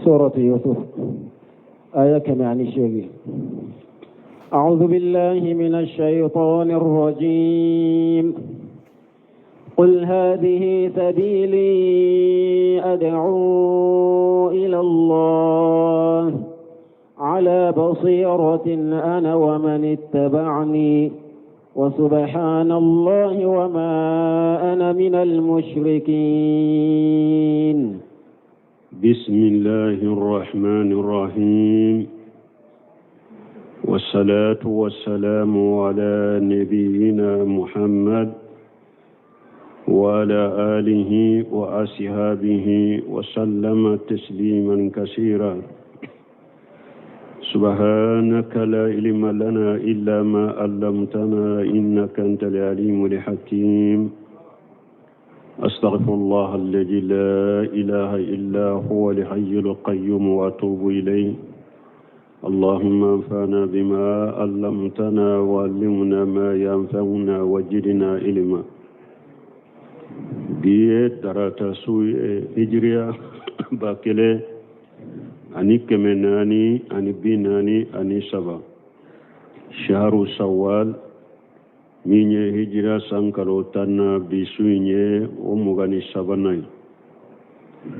سورة يوسف آية 108. أعوذ بالله من الشيطان الرجيم. قل هذه سبيلي أدعو إلى الله على بصيرة أنا ومن اتبعني وسبحان الله وما أنا من المشركين. بسم الله الرحمن الرحيم، والصلاة والسلام على نبينا محمد وعلى آله وأصحابه وسلم تسليما كثيرا. سبحانك لا علم لنا إلا ما علمتنا إنك أنت العليم الحكيم. أستغفر الله الذي لا إله إلا هو الحي القيوم وأتوب إليه. اللهم انفعنا بما علمتنا وعلمنا ما ينفعنا وزدنا علما. Bi ye tarata su ye, hijiriya 1443, shaharu sawal, min ye hijira san kalo 10 na, bi su in ye o 23nan ye.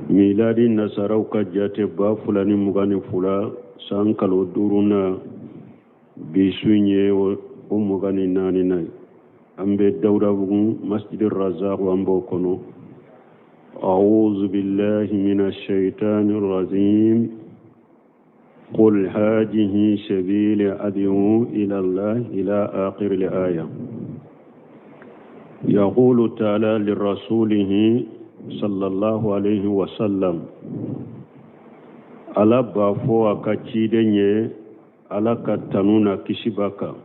Miladi nasaraw ka jate, 2022 san kalo duurunan, bi su in ye o 24nan ye. An bɛ Dawudabugu, Masjid Razak, an b'o kɔnɔ. أعوذ بالله من الشيطان الرجيم. قل هذه سبيلي أدعو إلى الله إلى آخر الآية. يقول تعالى لرسوله صلى الله عليه وسلم، Ala b'a fɔ a ka ciden ye, Ala ka tanu na kisi b'a kan,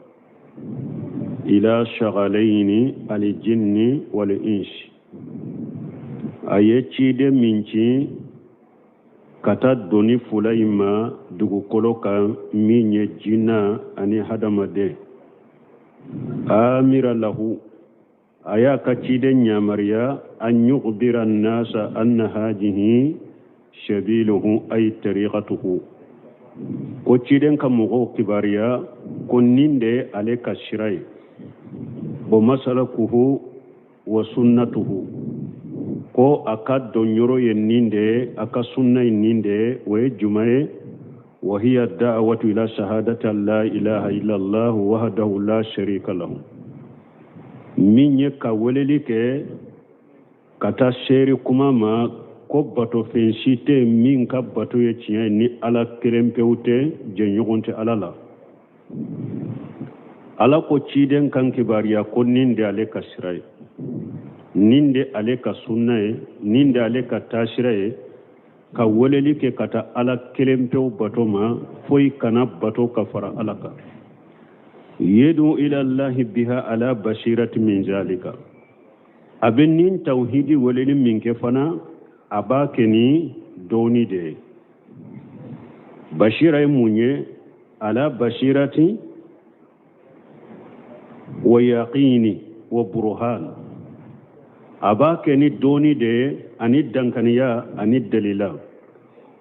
إلى الثقلين الجن والإنس, a ye ciden min ci ka taa doni fila in ma dugukolo kan, min ye jinna ani hadamaden. آمرا له, a y'a ka ciden yamariya, أن يخبر الناس أن هذه سبيله أي طريقته, ko ciden ka mɔgɔw kibaruya ko nin de ale ka sira ye, ومسلكه وسنته, ko a ka dɔnyɔrɔ ye nin de ye, a ka sunna ye nin de ye. O ye jumɛn ye? وهي الدعوة إلى شهادة لا إله إلا الله وحده لا شريك له, min ye ka weleli kɛ ka taa seere kuma ma ko batofɛn si tɛ min ka bato ye tiɲɛ ye ni Ala kelen pewu tɛ, jɛɲɔgɔn tɛ Ala la. Ala ko ciden kan kibaruya ko nin de ale ka sira ye, nin de ale ka sunna ye, nin de ale ka taasira ye, ka weleli kɛ ka taa Ala kelen pewu bato ma, foyi kana bato ka fara Ala kan. يدعو إلى الله بها على بصيرة من ذلك, a bɛ nin tawhidi weleli min kɛ fana, a b'a kɛ ni dɔɔni de ye. بصيرة ye mun ye? على بصيرة ويقين وبرهان, a b'a kɛ ni dɔɔni de ye ani dankaniya ani dalila.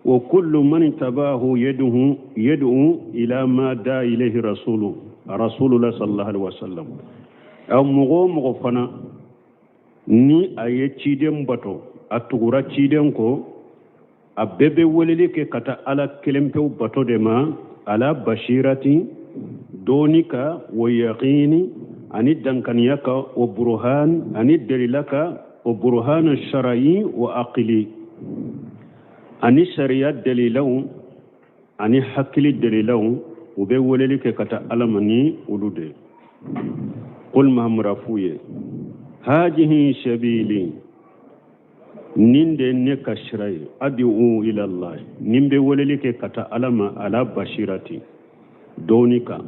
وكل من تبعه يدعو يدعو إلى ما دعا إليه رسول الله صلى الله عليه وسلم. Aw mɔgɔ o mɔgɔ fana ni a ye ciden bato, a tugura ciden kɔ, a bɛɛ bɛ weleli kɛ ka taa Ala kelen pewu bato de ma, على بصيرة, dɔɔni ka, ويقين, ani dankaniya ka, وبرهان, ani dalila ka, وبرهان شرعي وعقلي, ani sariya dalilaw ani hakili dalilaw, u bɛ weleli kɛ ka taa Ala ma ni olu de. قل, Mahamadu f'u ye, هذه سبيلي, nin de ne ka sira ye, أدعو إلى الله, nin bɛ weleli kɛ ka taa Ala ma, على بصيرة, dɔɔni kan,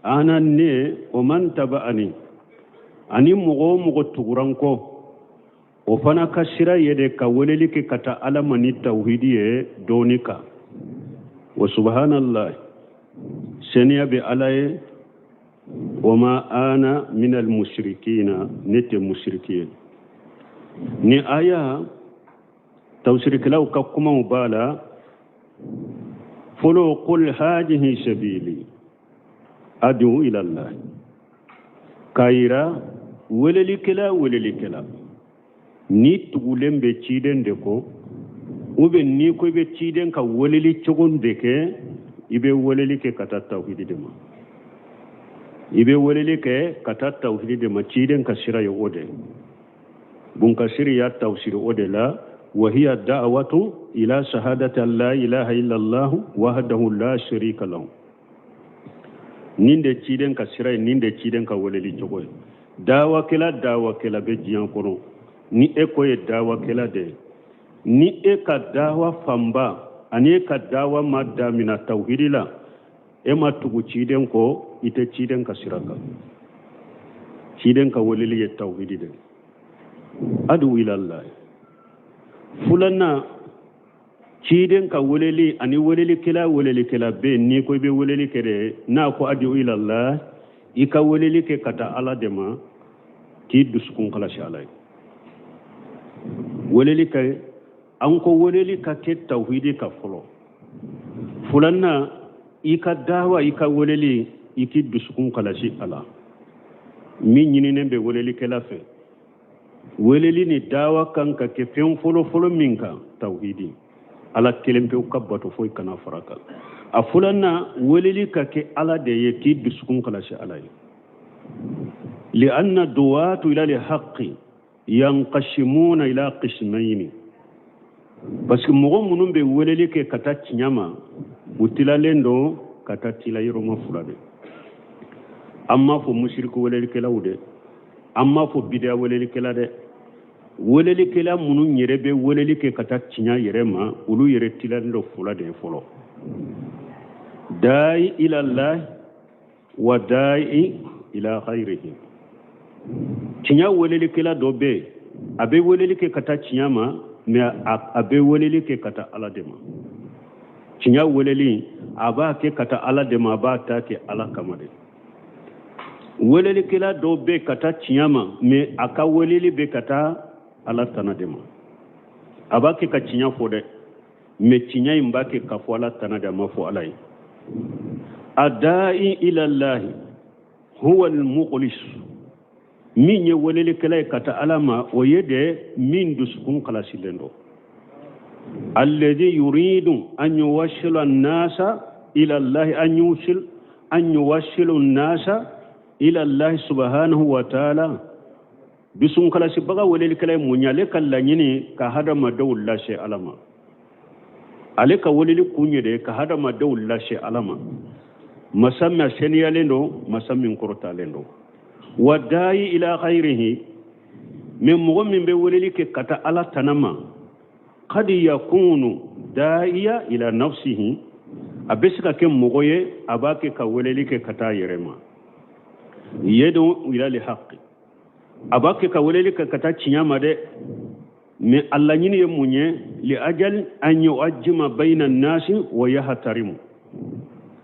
أنا, ne, ومن تبعني, ani mɔgɔ o mɔgɔ tugura n kɔ, o fana ka sira ye de ka weleli kɛ ka taa Ala ma ni tawhidi ye, dɔɔni kan. وسبحان الله, seniya bɛ Ala ye, وما أنا من المشركين, ne tɛ musiriki ye. Ni aya tafsirikɛlaw ka kumaw b'a la. Fɔlɔ, qul hadihi sabili adu ila Allah, k'a yira welelikɛla welelikɛla n'i tugulen bɛ ciden de kɔ, ou bien n'i ko i bɛ ciden ka weleli cogo de kɛ, i bɛ weleli kɛ ka taa tawhidi de ma, i bɛ weleli kɛ ka taa tawhidi de ma. Ciden ka sira ye o de ye. Bun Kasiri y'a tafsiri o de la: wa hiya da'watu ila shahadati an la ilaha illallah wahdahu la sharika lahu. Nin de ciden ka sira ye, nin de ciden ka weleli cogo ye. Dawakɛla dawakɛla bɛ diɲɛ kɔnɔ, ni e ko ye dawakɛla de ye, ni e ka dawa fanba ani e ka dawa ma damina tawhidi la, e ma tugu ciden kɔ, i tɛ ciden ka sira kan. Ciden ka weleli ye tawhidi de, adu ilallah. Filanan, ciden ka weleli ani welelikɛla welelikɛla bɛ yen, n'i ko i bɛ weleli kɛ de, n'a ko adu ilallah, i ka weleli kɛ ka taa Ala de ma, k'i dusukun kalasi Ala ye. Weleli kɛ, an ko weleli ka kɛ tawhidi kan fɔlɔ. Filanan, i ka dawa, i ka weleli, i k'i dusukun kalasi a la. Min ɲininen bɛ welelikɛla fɛ, weleli ni dawa kan ka kɛ fɛn fɔlɔ-fɔlɔ min kan, tawhidi, Ala kelen pewu ka bato, foyi kana fara kan. A filanan, weleli ka kɛ Ala de ye, k'i dusukun kalasi Ala ye. Li'anna duwatu ila lihaqi yanqasimuna ila qismayni, parce que mɔgɔ minnu bɛ weleli kɛ ka taa tiɲɛ ma, u tilalen don ka taa tila yɔrɔma fila de. An m'a fɔ musiriku welelikɛlaw dɛ, an m'a fɔ bidiya welelikɛla dɛ. Welelikɛla minnu yɛrɛ bɛ weleli kɛ ka taa tiɲɛ yɛrɛ ma, olu yɛrɛ tilalen don fila de ye fɔlɔ: da'i ila Allah wa da'i ila ghayrihi. Tiɲɛ welelikɛla dɔ bɛ yen, a bɛ weleli kɛ ka taa tiɲɛ ma, mais a bɛ weleli kɛ ka taa Ala de ma. Tiɲɛ weleli, a b'a kɛ ka taa Ala de ma, a b'a ta kɛ Ala kama de. Welelikɛla dɔ bɛ ka taa tiɲɛ ma, mais a ka weleli bɛ ka taa Ala tana de ma. A b'a kɛ ka tiɲɛ fɔ dɛ, mais tiɲɛ in b'a kɛ ka fɔ Ala tana de, a ma fɔ Ala ye. Ada'i ila Allahi huwa al-mukhlis, min ye welelikɛla ye ka taa Ala ma, o ye de min dusukun kalasilen don. Alladhi yuridu an yuwassila an-nasa ila Allahi, an yusil an yuwassilu an-nasa ila Allahi subhanahu wa ta'ala. Dusukunkalasibaga welelikɛla ye mun ye? Ale ka laɲini ka hadamadenw lase Ala ma. Ale ka weleli kun ye de ka hadamadenw lase Ala ma, masa min a seniyalen don, masa min kɔrɔtalen don. Wa da'i ila ghayrihi, mais mɔgɔ min bɛ weleli kɛ ka taa Ala tana ma, kad yakunu da'iya ila nafsihi, a bɛ se ka kɛ mɔgɔ ye, a b'a kɛ ka weleli kɛ ka taa yɛrɛ ma. Yad'u ila lihaqi, a b'a kɛ ka weleli kɛ ka taa tiɲɛ ma dɛ, mais a laɲini ye mun ye? Li ajal an yu'ajjima bayna nasi wa yahtarimu.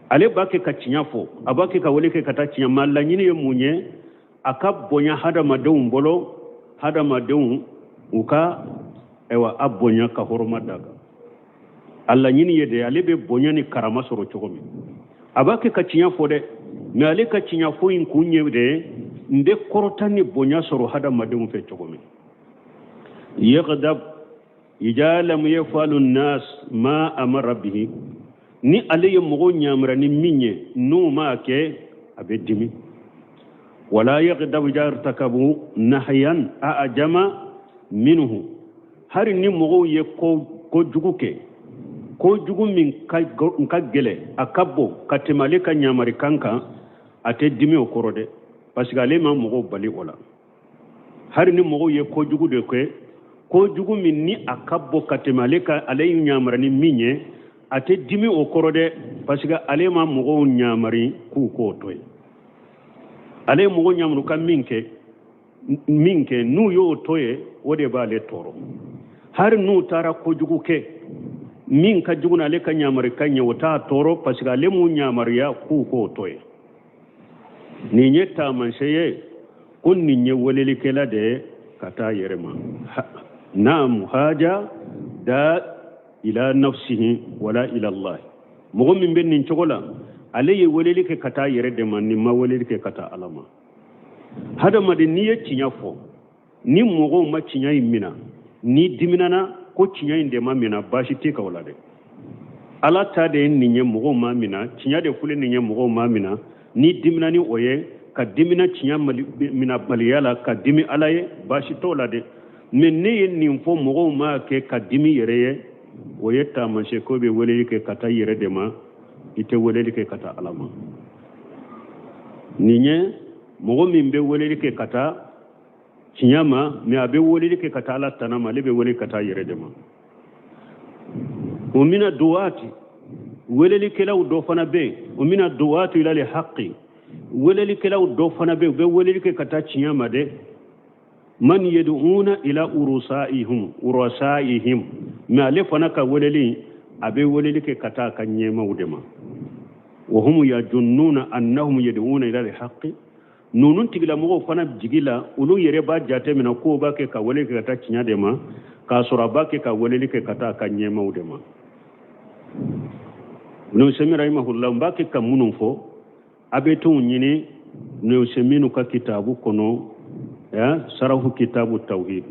Ale b'a kɛ ka tiɲɛ fɔ, a b'a kɛ ka wele kɛ ka taa tiɲɛ ma, laɲini ye mun ye? A ka bonya hadamadenw bolo, hadamadenw u ka ayiwa a bonya ka hɔrɔma d'a kan. A laɲini ye de ale bɛ bonya ni karama sɔrɔ cogo min. A b'a kɛ ka tiɲɛ fɔ dɛ, mais ale ka tiɲɛ fɔ in kun ye de n bɛ kɔrɔta ni bonya sɔrɔ hadamadenw fɛ cogo min. Yagdab ija lam yafalu nas ma amara bihi, ni ale ye mɔgɔw ɲamara ni min ye, n'u m'a kɛ, a bɛ dimi. Wala yagdab ija irtakabu nahyan a'jama minhu, hari ni mɔgɔw ye ko jugu kɛ, ko jugu min ka gɛlɛn, a ka bon ka tɛmɛ ale ka ɲamarikan kan, a tɛ dimi o kɔrɔ dɛ, parce que ale ma mɔgɔw bali o la. Hari ni mɔgɔw ye ko jugu de kɛ, ko jugu min ni a ka bon ka tɛmɛ ale ka ale ɲamari ni min ye, a tɛ dimi o kɔrɔ dɛ, parce que ale ma mɔgɔw ɲamari k'u k'o to yen. Ale ye mɔgɔw ɲamari ka min kɛ, min kɛ, n'u y'o to yen, o de b'ale tɔɔrɔ. Hari n'u taara kojugu kɛ min ka jugu n'ale ka ɲamarikan ye, o t'a tɔɔrɔ, parce que ale m'u ɲamariya k'u k'o to yen. Nin ye taamasiyɛn ye ko nin ye welelikɛla de ye ka taa yɛrɛ ma. Naam, haja da. Ila nafsihi wala ila Allah. Mɔgɔ min bɛ nin cogo la, ale ye weleli kɛ ka taa yɛrɛ de ma, nin ma weleli kɛ ka taa Ala ma. Hadamaden, n'i ye tiɲɛ fɔ, ni mɔgɔw ma tiɲɛ in mina, n'i diminana ko tiɲɛ in de ma mina, baasi t'i kan o la dɛ. Ala ta de ye nin ye, mɔgɔw ma mina. Tiɲɛ de filɛ nin ye, mɔgɔw ma mina. N'i dimina ni o ye, ka dimina tiɲɛ minabaliya la, ka dimi Ala ye, baasi t'o la dɛ. Mais ne ye nin fɔ, mɔgɔw m'a kɛ, ka dimi yɛrɛ ye, o ye taamasiyɛn ko bɛ weleli kɛ ka taa yɛrɛ de ma, i tɛ weleli kɛ ka taa Ala ma. Nin ye mɔgɔ min bɛ weleli kɛ ka taa tiɲɛ ma, mais a bɛ weleli kɛ ka taa Ala tana ma, ale bɛ weleli ka taa yɛrɛ de ma. O mina duwaati, welelikɛlaw dɔ fana bɛ yen. O mina duwaati ila li haqi, welelikɛlaw dɔ fana bɛ yen, u bɛ weleli kɛ ka taa tiɲɛ ma dɛ. Man yad'una ila urusaihim, urasaihim, mais ale fana ka weleli, a bɛ weleli kɛ ka taa a ka ɲɛmaw de ma. Wa hum yajunnuna annahum yad'una ila alhaqi. Ninnu tigilamɔgɔw fana jigi la, olu yɛrɛ b'a jate minɛ k'o b'a kɛ ka weleli kɛ ka taa tiɲɛ de ma, k'a sɔrɔ a b'a kɛ ka weleli kɛ ka taa a ka ɲɛmaw de ma. Ibn Usaymin rahimahullah, n b'a kɛ ka minnu fɔ, a bɛ t'u ɲini Ibn Usaymin ka kitabu kɔnɔ, sarahu kitabu tawhid.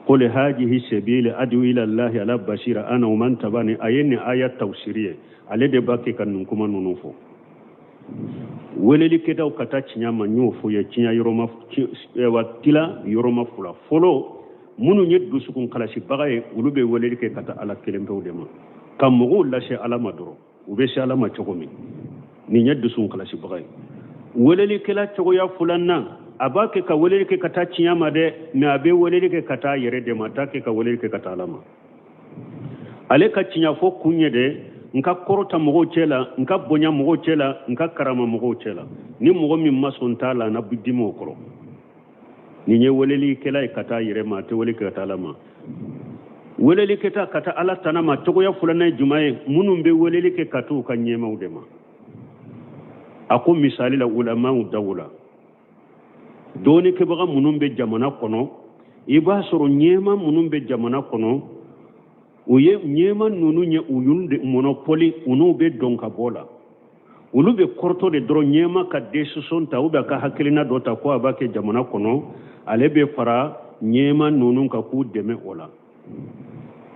Qul hajihi sabili adu ila Allahi ala basira ana wa man tabani. A ye nin aya tafsiri ye, ale de b'a kɛ ka nin kuma ninnu fɔ. Welelikɛlaw ka taa tiɲɛ ma, n y'o fɔ ye, tiɲɛ yɔrɔma wa tila yɔrɔma fila. Fɔlɔ, minnu ye dusukun kalasibaga ye, olu bɛ weleli kɛ ka taa Ala kelen pewu de ma, ka mɔgɔw lase Ala ma dɔrɔn, u bɛ se Ala ma cogo min. Nin ye dusukun kalasibaga ye. Welelikɛla cogoya filanan, a b'a kɛ ka weleli kɛ ka taa tiɲɛ ma dɛ, mais a bɛ weleli kɛ ka taa yɛrɛ de ma, a t'a kɛ ka weleli kɛ ka taa Ala ma. Ale ka tiɲɛ fɔ kun ye dɛ, n ka kɔrɔta mɔgɔw cɛ la, n ka bonya mɔgɔw cɛ la, n ka karama mɔgɔw cɛ la. Ni mɔgɔ min ma sɔn t'a la, na bɛ dimi o kɔrɔ. Nin ye welelikɛla ye ka taa yɛrɛ ma, a tɛ wele kɛ ka taa Ala ma. Weleli kɛta ka taa Ala tana ma cogoya filanan ye jumɛn ye? Minnu bɛ weleli kɛ ka t'u ka ɲɛmaw de ma. A ko misali la, ulamaw dawula, dɔɔnikɛbaga minnu bɛ jamana kɔnɔ, i b'a sɔrɔ ɲɛma minnu bɛ jamana kɔnɔ, u ye ɲɛma ninnu ye, u y'olu de monopole, u n'u bɛ dɔn ka bɔ la. Olu bɛ kɔrɔtɔ de dɔrɔn, ɲɛma ka décision ta ou bien ka hakilina dɔ ta ko a b'a kɛ jamana kɔnɔ, ale bɛ fara ɲɛma ninnu kan k'u dɛmɛ o la.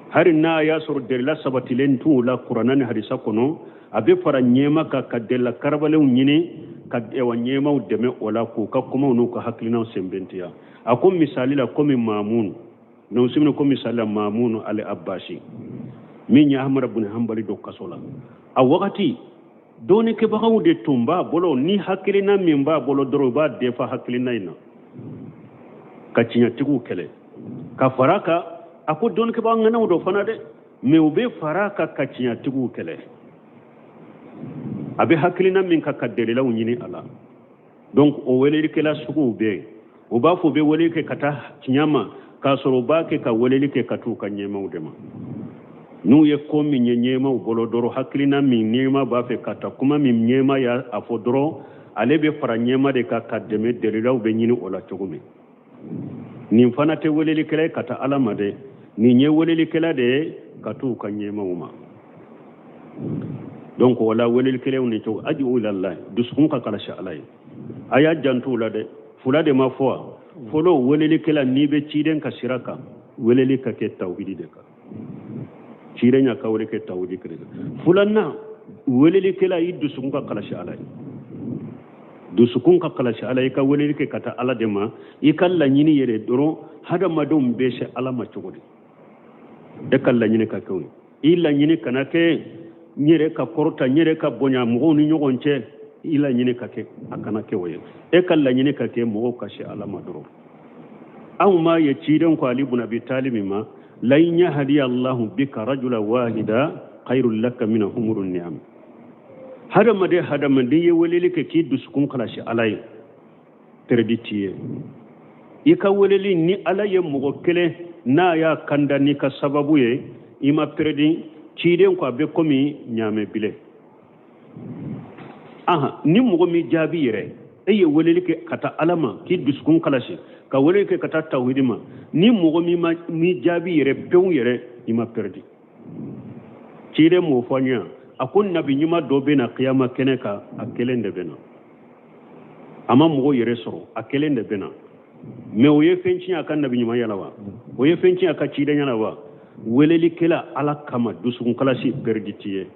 Hali n'a y'a sɔrɔ delila sabatilen t'u la kuranna ni hadisa kɔnɔ, a bɛ fara ɲɛma kan ka delila karabalenw ɲini ka ɲɛmaw dɛmɛ o la, k'u ka kumaw n'u ka hakilinaw sɛnbɛntiya. A ko misali la, komi Mamun Ibn ko misali la, Mamun al Abbasi min ye Ahmad bin Hanbali don kaso la, a wagati dɔɔnikɛbagaw de tun b'a bolo, ni hakilina min b'a bolo dɔrɔn, u b'a defa hakilina in na ka tiɲɛtigiw kɛlɛ ka fara kan. A ko dɔɔnikɛbaga ŋanaw dɔ fana dɛ, mais u bɛ fara kan ka tiɲɛtigiw kɛlɛ. A bɛ hakilina min kan, ka dalilaw ɲini a la. Donc o welelikɛla suguw bɛ yen, u b'a fɔ u bɛ weleli kɛ ka taa tiɲɛ ma, k'a sɔrɔ u b'a kɛ ka weleli kɛ ka t'u ka ɲɛmaw de ma. N'u ye ko min ye ɲɛmaw bolo dɔrɔn, hakilina min ɲɛma b'a fɛ ka ta, kuma min ɲɛma y'a fɔ dɔrɔn, ale bɛ fara ɲɛma de kan ka dɛmɛ, dalilaw bɛ ɲini o la cogo min. Nin fana tɛ welelikɛla ye ka taa Ala ma dɛ, nin ye welelikɛla de ye ka t'u ka ɲɛmaw ma. Donc o la welelikɛlaw ni cogo aji o la, dusukun ka kalasi Ala ye. A y'a janto o la dɛ, fila de ma fɔ wa. Fɔlɔ, welelikɛla, n'i bɛ ciden ka sira kan, weleli ka kɛ tawhidi de kan, ciden y'a ka wele kɛ tawhidi kɛrɛ kan. Filanan, welelikɛla, i dusukun ka kalasi Ala ye, dusukun ka kalasi Ala ye, i ka weleli kɛ ka taa Ala de ma. I ka laɲini yɛrɛ dɔrɔn, hadamadenw bɛ se Ala ma cogo di, e ka laɲini ka kɛ o ye. I laɲini kana kɛ n yɛrɛ ka kɔrɔta, n yɛrɛ ka bonya mɔgɔw ni ɲɔgɔn cɛ, i laɲini ka kɛ, a kana kɛ o ye. E ka laɲini ka kɛ mɔgɔw ka se Ala ma dɔrɔn. Anw m'a ye ciden ko Ali bun Abi Talib ma: lan yahdiya Allahu bika rajula wahida khairul laka min humurun ni'am. Hadamaden, hadamaden ye weleli kɛ k'i dusukun kalasi Ala ye, pɛrɛdi t'i ye. I ka weleli ni Ala ye mɔgɔ kelen n'a y'a kanda n'i ka sababu ye, i ma pɛrɛdi. Ciden ko a bɛ komi ɲaamɛ bilen. Aha, ni mɔgɔ min jaabi yɛrɛ, e ye weleli kɛ ka taa Ala ma k'i dusukun kalasi, ka weleli kɛ ka taa tawhidi ma, ni mɔgɔ min ma min jaabi yɛrɛ pewu yɛrɛ. I ma pɛrɛdi. Ciden m'o fɔ an ye, a ko nabi ɲuman dɔ bɛ na kiyama kɛnɛ kan, a kelen de bɛ na. A ma mɔgɔ yɛrɛ sɔrɔ, a kelen de bɛ na. Mɛ o ye fɛn tiɲɛ a ka nabi ɲumanya la wa? O ye fɛn tiɲɛ a ka cidenya la wa? Welelikɛla Ala kama, dusukun kalasi, pɛrɛdi t'i ye.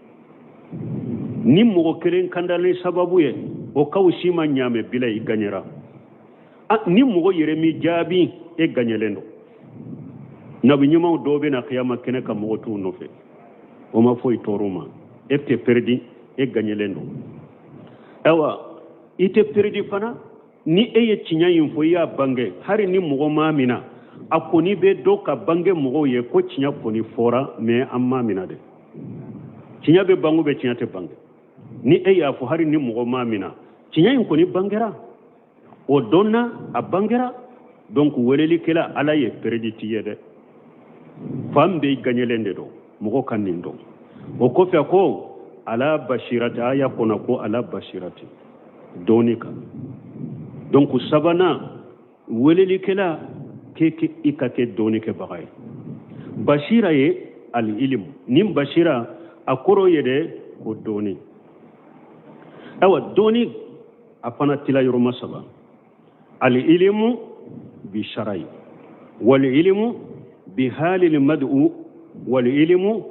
Ni mɔgɔ kelen kandalen sababu ye, o ka wusi ma ɲaamɛ bila, i gaɲɛra. Ni mɔgɔ yɛrɛ m'i jaabi, e gaɲɛlen don. Nabi ɲumanw dɔw bɛ na kiyama kɛnɛ kan, mɔgɔ t'u nɔfɛ, o ma foyi tɔɔrɔ ma. E tɛ pɛrɛdi, e gaɲɛlen don. Ayiwa, i tɛ pɛrɛdi fana ni e ye tiɲɛ in fɔ, i y'a bange, hali ni mɔgɔ m'a mina, a kɔni bɛ dɔn ka bange mɔgɔw ye ko tiɲɛ kɔni fɔra, mɛ an m'a mina dɛ. Tiɲɛ bɛ bange, bɛ tiɲɛ tɛ bange. Ni e y'a fɔ, hali ni mɔgɔ m'a mina, tiɲɛ in kɔni bangera, o dɔnna, a bangera. Donc welelikɛla Ala ye, pɛrɛdi t'i ye dɛ. Fan bɛɛ gaɲɛlen de don, mɔgɔ ka nin dɔn. O kɔfɛ ko ala basirati, aya kɔnɔ ko ala basirati, dɔɔni kan. Donc sabanan, welelikɛla k'e i ka kɛ dɔɔnikɛbaga ye. Basira ye alilimu, ni basira a kɔrɔ ye dɛ ko dɔɔni. Ayiwa, dɔɔni a fana tila yɔrɔma saba: alilimu bi sharayi, walilimu bi halil mad'u, walilimu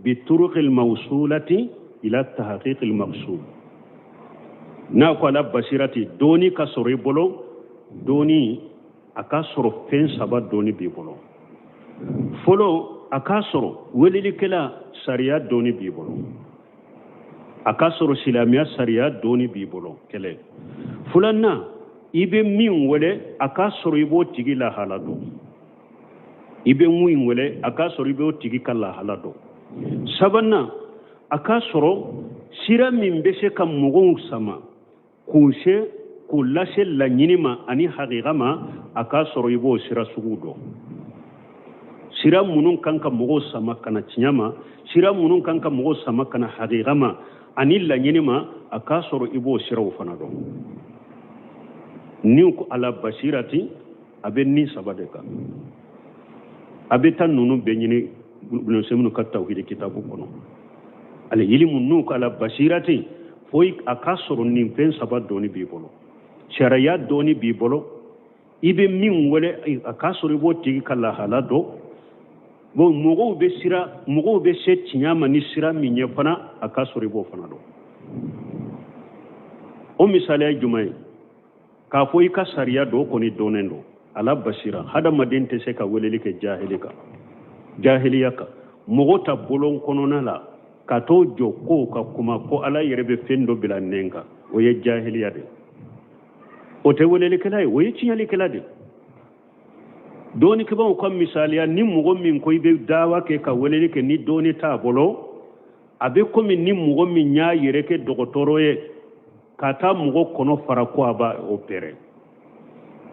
bi turuqil mawsulati ila tahqiqil maqsud. N'a ko ala basirati, dɔɔni ka sɔrɔ i bolo, dɔɔni a ka sɔrɔ fɛn saba dɔɔni b'i bolo. Fɔlɔ, a k'a sɔrɔ welelikɛla sariya dɔɔni b'i bolo, a k'a sɔrɔ silamɛya sariya dɔɔni b'i bolo. Kɛlɛ filanan, i bɛ min wele, a k'a sɔrɔ i b'o tigi lahala dɔn. I bɛ min wele, a k'a sɔrɔ i b'o tigi ka lahala dɔn. Sabanan, a k'a sɔrɔ sira min bɛ se ka mɔgɔw sama k'u se k'u lase laɲini ma ani hakika ma, a k'a sɔrɔ i b'o sira sugu dɔn. Sira minnu kan ka mɔgɔw sama ka na tiɲɛ ma, sira minnu kan ka mɔgɔw sama ka na hakika ma ani laɲini ma, a k'a sɔrɔ i b'o siraw fana dɔn. Ni ko ala basirati, a bɛ ni saba de kan. A bɛ taa ninnu bɛɛ ɲini Ibn Usaymin ka tawhidi kitabu kɔnɔ. Ale ilimu n'u ko ala basirati, fo a k'a sɔrɔ nin fɛn saba dɔɔni b'i bolo. Sariya dɔɔni b'i bolo, i bɛ min wele, a k'a sɔrɔ i b'o tigi ka lahala dɔn. Bon, mɔgɔw bɛ sira, mɔgɔw bɛ se tiɲɛ ma ni sira min ye fana, a k'a sɔrɔ i b'o fana dɔn. O misaliya ye jumɛn ye? K'a fɔ i ka sariya dɔ kɔni dɔnnen don, ala basira. Hadamaden tɛ se ka weleli kɛ jahili kan, jahiliya kan. Mɔgɔ ta bolon kɔnɔna la ka t'o jɔ kow ka kuma ko Ala yɛrɛ bɛ fɛn dɔ bila nɛn kan, o ye jahiliya de ye. O tɛ welelikɛla ye, o ye tiɲɛlikɛla de ye. Dɔɔnikɛbaaw ka misaliya, ni mɔgɔ min ko i bɛ dawa kɛ ka weleli kɛ ni dɔɔni t'a bolo, a bɛ komi ni mɔgɔ min y'a yɛrɛ kɛ dɔgɔtɔrɔ ye ka taa mɔgɔ kɔnɔ fara ko a b'a opéré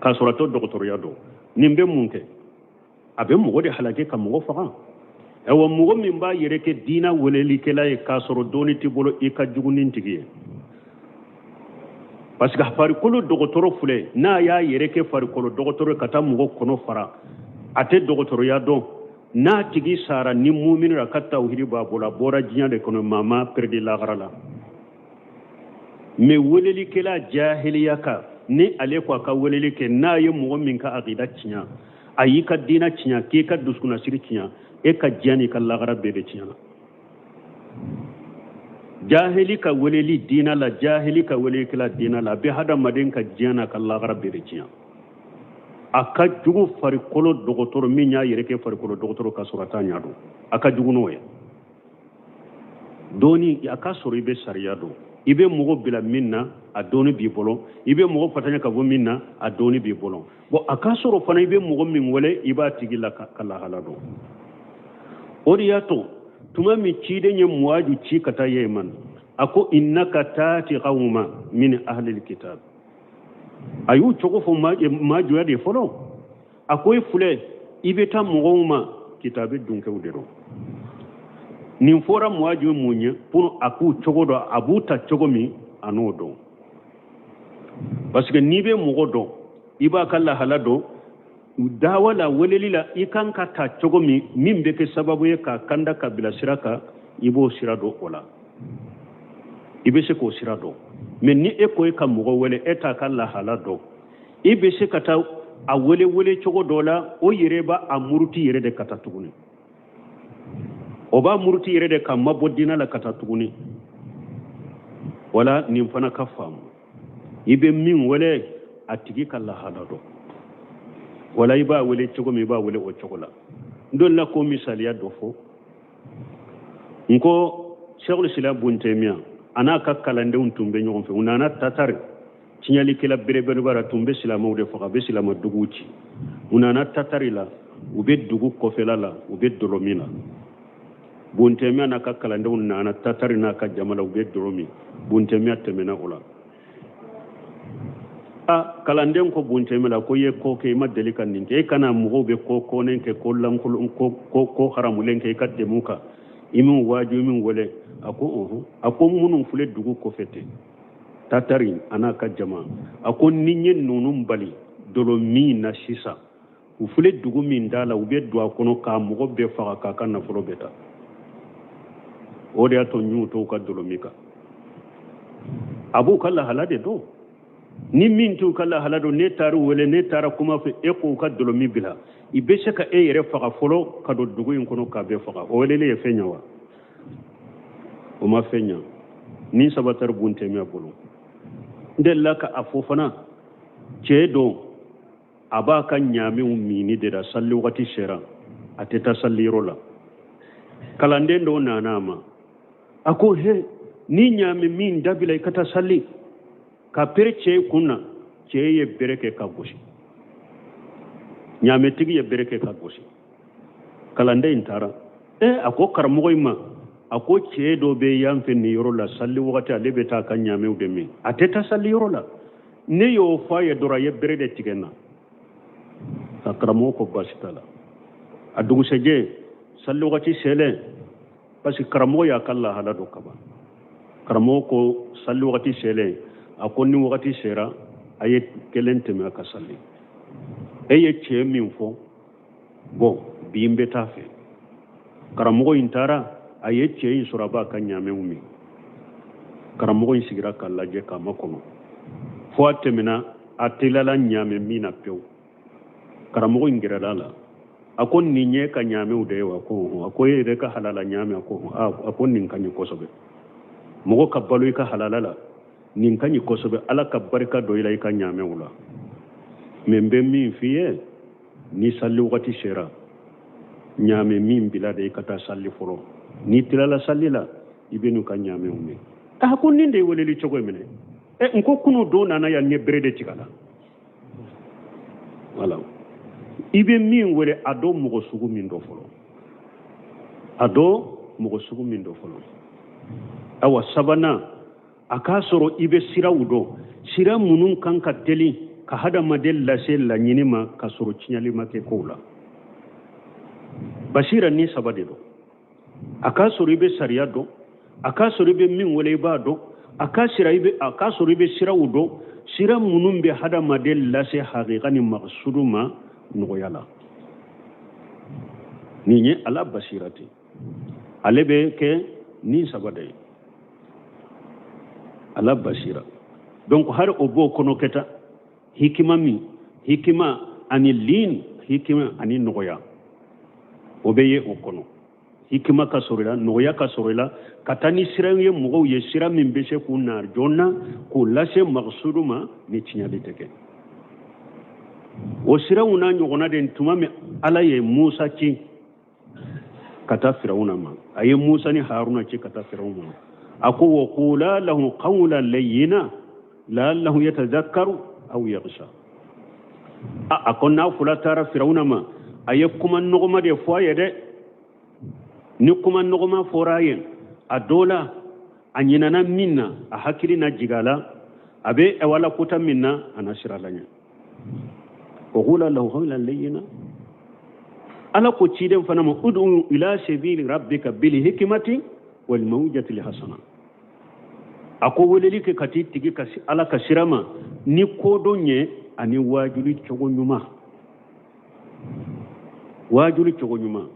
k'a sɔrɔ a t'o dɔgɔtɔrɔya dɔn. Nin bɛ mun kɛ? A bɛ mɔgɔ de halaki ka mɔgɔ faga. Ayiwa, mɔgɔ min b'a yɛrɛ kɛ diinɛ welelikɛla ye k'a sɔrɔ dɔɔni t'i bolo, i ka jugu ni tigi ye. Parce que farikolo dɔgɔtɔrɔ filɛ, n'a y'a yɛrɛ kɛ farikolo dɔgɔtɔrɔ ye ka taa mɔgɔ kɔnɔ fara, a tɛ dɔgɔtɔrɔya dɔn. N'a tigi sara ni mumini a ka tawhidi b'a bolo, a bɔra diɲɛ de kɔnɔ, maa ma pɛrɛdi lahara la. Mɛ welelikɛla jahiliya kan, ni ale ko a ka weleli kɛ, n'a ye mɔgɔ min ka akida tiɲɛ, a y'i ka diinɛ tiɲɛ, k'i ka dusukunnasiri tiɲɛ, e ka diɲɛ n'i ka lahara bɛɛ de tiɲɛna. Jahili ka weleli diinɛ la, jahili ka welelikɛla diinɛ la, a bɛ hadamaden ka diɲɛ n'a ka lahara bɛɛ de tiɲɛ. A ka jugu farikolo dɔgɔtɔrɔ min y'a yɛrɛ kɛ farikolo dɔgɔtɔrɔ ka sɔrɔ a t'a ɲɛ dɔn, a ka jugu n'o ye. Dɔɔni a ka sɔrɔ i bɛ sariya dɔn, i bɛ mɔgɔ bila min na, a dɔɔni b'i bolo, i bɛ mɔgɔ fatanya ka bɔ min na, a dɔɔni b'i bolo. Bon, a ka sɔrɔ fana i bɛ mɔgɔ min wele, i b'a tigi la ka lahala dɔn. O de y'a to tuma min ciden ye Muwaju ci ka taa Yemen, a ko innaka taati qawma min ahlil kitab. A y'u cogo fɔ maajuya de fɔlɔ. A ko i filɛ, i bɛ taa mɔgɔw ma, kitabi dunkɛw de don. Nin fɔra Muwaju mun ye pour a k'u cogo dɔn, a b'u ta cogo min, a n'o dɔn. Parce que n'i bɛ mɔgɔ dɔn, i b'a ka lahala dɔn. Dawa la, weleli la, i kan ka ta cogo min, min bɛ kɛ sababu ye k'a kanda ka bila sira kan, i b'o sira dɔn. O la i bɛ se k'o sira dɔn. Mais ni e ko e ka mɔgɔ wele, e t'a ka lahala dɔn, i bɛ se ka taa a wele wele cogo dɔ la, o yɛrɛ b'a a muruti yɛrɛ de ka taa tuguni. O b'a muruti yɛrɛ de ka mabɔ diinɛ la ka taa tuguni. Wala nin fana ka faamu, i bɛ min wele, a tigi ka lahala dɔn. Wala i b'a wele cogo min, i b'a wele o cogo la. N delila k'o misaliya dɔ fɔ. N ko Sɛkul Islam Bun Taymiya a n'a ka kalandenw tun bɛ ɲɔgɔn fɛ. U nana Tatari, tiɲɛlikɛla belebeleba la, tun bɛ silamɛw de faga, a bɛ silamɛ duguw ci. U nana Tatari la, u bɛ dugu kɔfɛla la, u bɛ dɔlɔ min na. Bun Taymiya n'a ka kalandenw nana Tatari n'a ka jama la, u bɛ dɔlɔ min. Bun Taymiya tɛmɛna o la. A kalanden ko Bun Taymiya la ko i ye ko kɛ, i ma deli ka nin kɛ, e kana mɔgɔw bɛ ko kɔnnen kɛ, ko lankolon, ko haramulen kɛ, i ka tɛmɛ u kan, i min waaju, i min wele. A ko ɔhɔn. A ko minnu filɛ dugu kɔfɛ ten, Tatari a n'a ka jama, a ko ni n ye ninnu bali dɔlɔ min na sisan, u filɛ dugu min da la, u bɛ don a kɔnɔ k'a mɔgɔ bɛɛ faga, k'a ka nafolo bɛɛ ta. O de y'a to n y'u to u ka dɔlɔ min kan. A b'u ka lahala de dɔn. Ni min t'u ka lahala dɔn, ne taara u wele, ne taara kuma fɛ, e k'u ka dɔlɔ min bila, i bɛ se ka e yɛrɛ faga fɔlɔ ka don dugu in kɔnɔ k'a bɛɛ faga. O weleli ye fɛn ɲɛ wa? O ma fɛn ɲɛ. Ni sabatari Bun Taymiya bolo. N delila ka a fɔ fana, cɛ don, a b'a ka ɲaamɛw minni de la. Salli wagati sera, a tɛ taa salliyɔrɔ la. Kalanden dɔw nana a ma, a ko he, ni ɲaamɛ min dabila, i ka taa salli. Ka pere cɛ kun na, cɛ ye bere kɛ ka gosi, ɲaamɛtigi ye bere kɛ ka gosi. Kalanden in taara, a ko karamɔgɔ in ma, a ko cɛ dɔ bɛ yan fɛ nin yɔrɔ la, salli wagati ale bɛ taa ka ɲaamɛw de min, a tɛ taa salliyɔrɔ la. Ne y'o fɔ a ye dɔrɔn, a ye bere de tigɛ n na. A karamɔgɔ ko baasi t'a la. A dugusɛjɛ, salli wagati selen, parce que karamɔgɔ y'a ka lahala dɔn kaban. Karamɔgɔ ko salli wagati selen, a ko ni wagati sera, a ye kelen tɛmɛ a ka salli. E ye cɛ min fɔ, bɔn bi n bɛ taa fɛ. Karamɔgɔ in taara, a ye cɛ in sɔrɔ a b'a ka ɲaamɛw min. Karamɔgɔ in sigira k'a lajɛ k'a makɔnɔ fo a tɛmɛna, a teliyala ɲaamɛ min na pewu. Karamɔgɔ in gɛrɛla a la, a ko nin ye ka ɲaamɛw de ye wa? Ko ɔhɔn. A ko e yɛrɛ ka halala ɲaamɛ? A ko ɔhɔn. A ko nin ka ɲi kosɛbɛ, mɔgɔ ka balo i ka halala la, nin ka ɲi kosɛbɛ. Ala ka barika don i la i ka ɲaamɛw la. Mais n bɛ min f'i ye, ni salli wagati sera, ɲaamɛ min bila de, i ka taa salli fɔlɔ. N'i tilala salli la, i bɛ n'u ka ɲaamɛw min. A ko nin de ye weleli cogo ye minɛ. N ko kunu don nana yan, n ye bere de tigɛ a la. Wala i bɛ min wele, a dɔn mɔgɔ sugu min dɔ fɔlɔ, a dɔn mɔgɔ sugu min dɔ fɔlɔ. Awa sabanan, a k'a sɔrɔ i bɛ siraw dɔn, sira minnu kan ka teli ka hadamaden lase laɲini ma ka sɔrɔ tiɲɛli ma kɛ kow la. Basira ni saba de don. A k'a sɔrɔ i bɛ sariya dɔn, a k'a sɔrɔ i bɛ min wele i b'a dɔn, a k'a sɔrɔ i bɛ siraw dɔn, sira minnu bɛ hadamaden lase hakika ni maksudu ma nɔgɔya la. Nin ye ala basira ten, ale bɛ kɛ ni saba de ye, ala basira. Donc hari o b'o kɔnɔ kɛta hikima min, hikima ani lin, hikima ani nɔgɔya, o bɛ ye o kɔnɔ. Hikima ka sɔrɔ i la, nɔgɔya ka sɔrɔ i la, ka taa ni sira ye mɔgɔw ye, sira min bɛ se k'u na joona, k'u lase maksudu ma ni tiɲɛli tɛ kɛ. O siraw n'a ɲɔgɔnna de, tuma min Ala ye Musa ci ka taa Firawuna ma, a ye Musa ni Haruna ci ka taa Firawuna ma, a ko wa qula lahu qawlan layyina la'allahu yatadhakkaru aw yakhsha. A ko n'a fila taara Firawuna ma, a ye kuma nɔgɔma de fɔ a ye dɛ. Ni kuma nɔgɔma fɔra a ye, a dɔ la a ɲinana min na, a hakili na jigin a la, a bɛ wala kota min na, a na sira la ɲɛ. Wa qula lahu qawlan layyina. Ala ko ciden fana ma, ud'u ila sabili rabbika bil hikmati wal mawjati al hasana. A ko weleli kɛ ka t'i tigi ka Ala ka sira ma ni kodɔn ye ani waajuli cogo ɲuman. Waajuli cogo ɲuman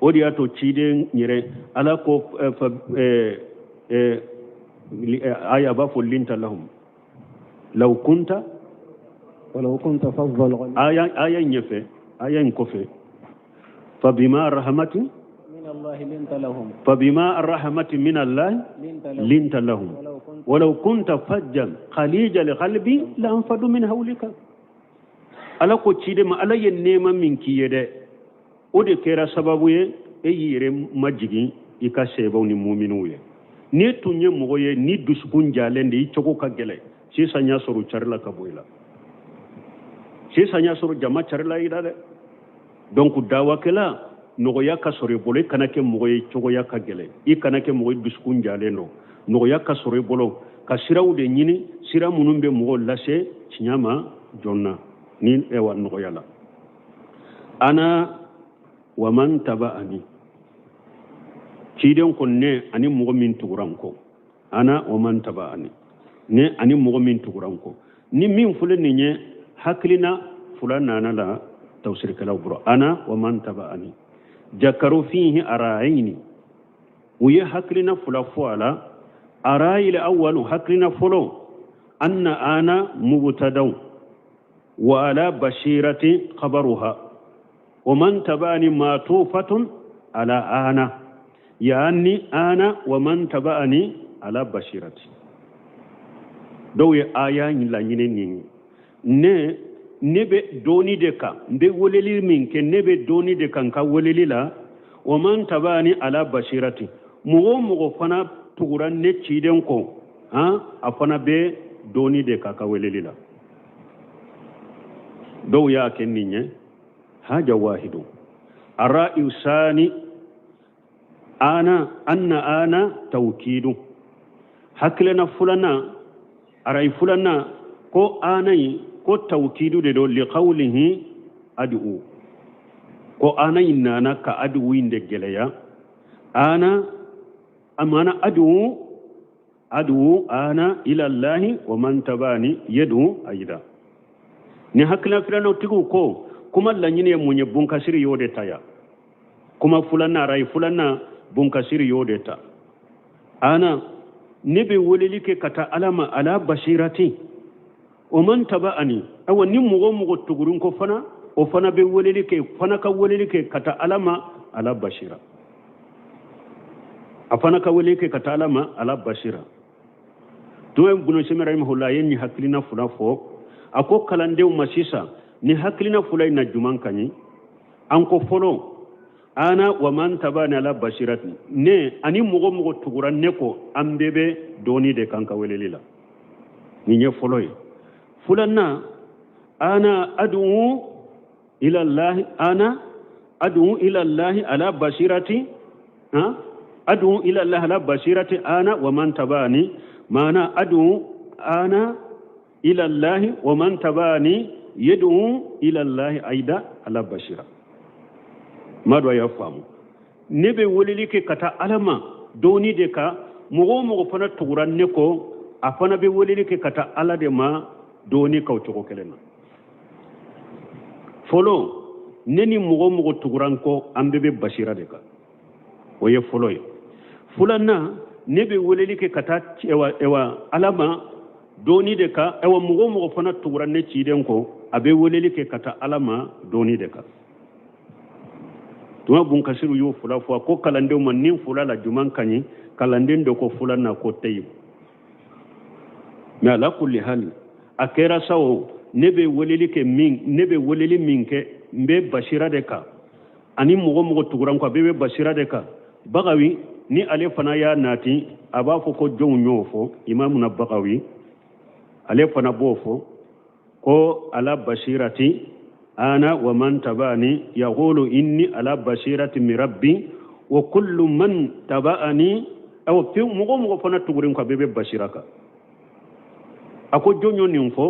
o de y'a to ciden yɛrɛ ala ko aya b'a fɔ linta lahum law kunta walaw kunta fazzan aya aya in ɲɛfɛ aya in kɔfɛ fabima rahmatin fabima rahmatin min Allah linta lahum walaw kunta fajjan khalija alqalbi lanfadu min hawlika ala ko ciden ma ala ye nɛɛma min k'i ye dɛ o de kɛra sababu ye e y'i yɛrɛ majigin i ka sebaw ni muminiw ye n'i tun ye mɔgɔ ye ni dusukun jalen de i cogo ka gɛlɛn sisan y'a sɔrɔ u carila ka bɔ i la sisan y'a sɔrɔ jama carila i la dɛ donc dawakɛla nɔgɔya ka sɔrɔ i bolo i kana kɛ mɔgɔ ye cogoya ka gɛlɛn i kana kɛ mɔgɔ ye dusukun jalen don nɔgɔya ka sɔrɔ i bolo ka siraw de ɲini sira minnu bɛ mɔgɔw lase tiɲɛ ma joona ni ɛwa nɔgɔya la ana wa man taba'ani ciden ko ne ani mɔgɔ min tugura n kɔ ana wa man taba'ani ne ani mɔgɔ min tugura n kɔ ni min filɛ nin ye hakilina fula nana la tafsirikɛlaw bolo ana wa man taba'ani jakaru fihi ara'ayni u ye hakilina fula fɔ a la ara'il awwalu hakilina fɔlɔ anna ana mubtada'u wa ala bashirati khabaruha wa man taba'ani ma'tufatun ala ana yaani ana wa man taba'ani ala bashirati dɔw ye aya in laɲini nin ye ne ne bɛ dɔnni de kan n bɛ weleli min kɛ ne bɛ dɔnni de kan n ka weleli la wa man taba'ani ala bashirati mɔgɔ o mɔgɔ fana tugura ne ciden kɔ han a fana bɛ dɔnni de kan ka weleli la dɔw y'a kɛ nin ye haja wahidu ara'yu sani ana anna ana tawkidu hakilina filanan arayi filanan ko ana in ko tawkidu de don liqawlihi ad'u ko ana in nana ka ad'u in de gɛlɛya ana amana ad'u ad'u ana ila allahi wa man tabani yad'u ayida ni hakilina filanan tigiw ko kuma laɲini ye mun ye bunkasiri y'o de ta ya kuma filanan arayi filanan bunkasiri y'o de ta ana ne bɛ weleli kɛ ka taa ala ma ala basirati o man taba'ani awa ni mɔgɔ o mɔgɔ tugura n kɔ fana o fana bɛ weleli kɛ fana ka weleli kɛ ka taa ala ma ala basira a fana ka weleli kɛ ka taa ala ma ala basira tuma ibn usaymin rahimahullah ye nin hakilina fila fɔ a ko kalandenw ma sisan ni hakilina fila in na juman ka ɲi an ko fɔlɔ ana wa man tabani ala basirati ne ani mɔgɔ mɔgɔ tugura ne kɔ an bɛɛ bɛ dɔnni de kan ka weleli la nin ye fɔlɔ ye filanan ana ad'u ila allahi ana ad'u ila allahi ala basirati ha ad'u ila allahi ala basirati ana wa man tabani maana ad'u ana ila allahi wa man tabani yad'u ila allahi aida ala basira ma dɔ y'a faamu ne bɛ weleli kɛ ka taa ala ma dɔnni de kan mɔgɔ o mɔgɔ fana tugura ne kɔ a fana bɛ weleli kɛ ka taa ala de ma dɔnni kan o cogo kelen na fɔlɔ ne ni mɔgɔ o mɔgɔ tugura n kɔ an bɛɛ bɛ basira de kan o ye fɔlɔ ye filanan ne bɛ weleli kɛ ka taa ɛwa ɛwa ala ma dɔnni de kan ɛwa mɔgɔ o mɔgɔ fana tugura ne ciden kɔ a bɛ weleli kɛ ka taa ala ma dɔnni de kan tuma bunkasiru y'o fila fɔ a ko kalandenw ma nin fila la juman ka ɲi kalanden dɔ ko filanan ko tɛ yen mais ala kulli hali a kɛra sa o ne bɛ weleli kɛ min ne bɛ weleli min kɛ n bɛ basira de kan ani mɔgɔ mɔgɔ tugura n kɔ a bɛɛ bɛ basira de kan bagawi ni ale fana y'a nati a b'a fɔ ko jɔnw y'o fɔ imamuna bagawi ale fana b'o fɔ ko ala basirati ana wa man tabani yaqulu inni ala basirati min rabbi wa kullu man taba'ani awa pe mɔgɔ o mɔgɔ fana tugura n kɔ a bɛɛ bɛ basira kan a ko jɔn y'o nin fɔ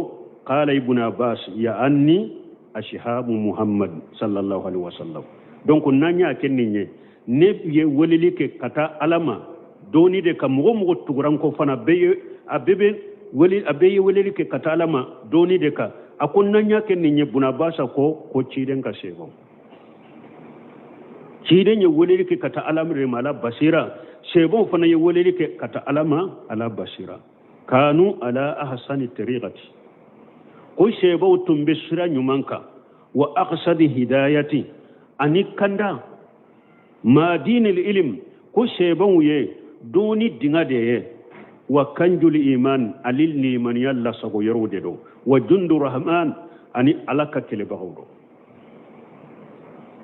qala ibn abbas ya anni ashabu muhammad sallallahu alaihi wasallam donc n'an y'a kɛ nin ye ne ye weleli kɛ ka taa ala ma dɔnni de kan mɔgɔ mɔgɔ tugura n kɔ fana bɛɛ ye a bɛɛ bɛ wele a bɛɛ ye weleli kɛ ka taa ala ma dɔnni de kan a ko n'an y'a kɛ nin ye bunabasa ko ko ciden ka se Ciden ye weleli kɛ ka taa ala de ma ala basira. Sɛbɛnw fana ye weleli kɛ ka taa ala ma ala basira. Kanu ala ahsani tariqati, ko sɛbɛnw tun bɛ sira ɲuman kan, wa aqsadi hidayati, ani kanda madinil ilim, ko sɛbɛnw ye dɔnni dinga de ye, wa kanjul iman, ani limaniya lasago yɔrɔw de don, wa jundu rahman, ani ala ka kɛlɛbagaw don.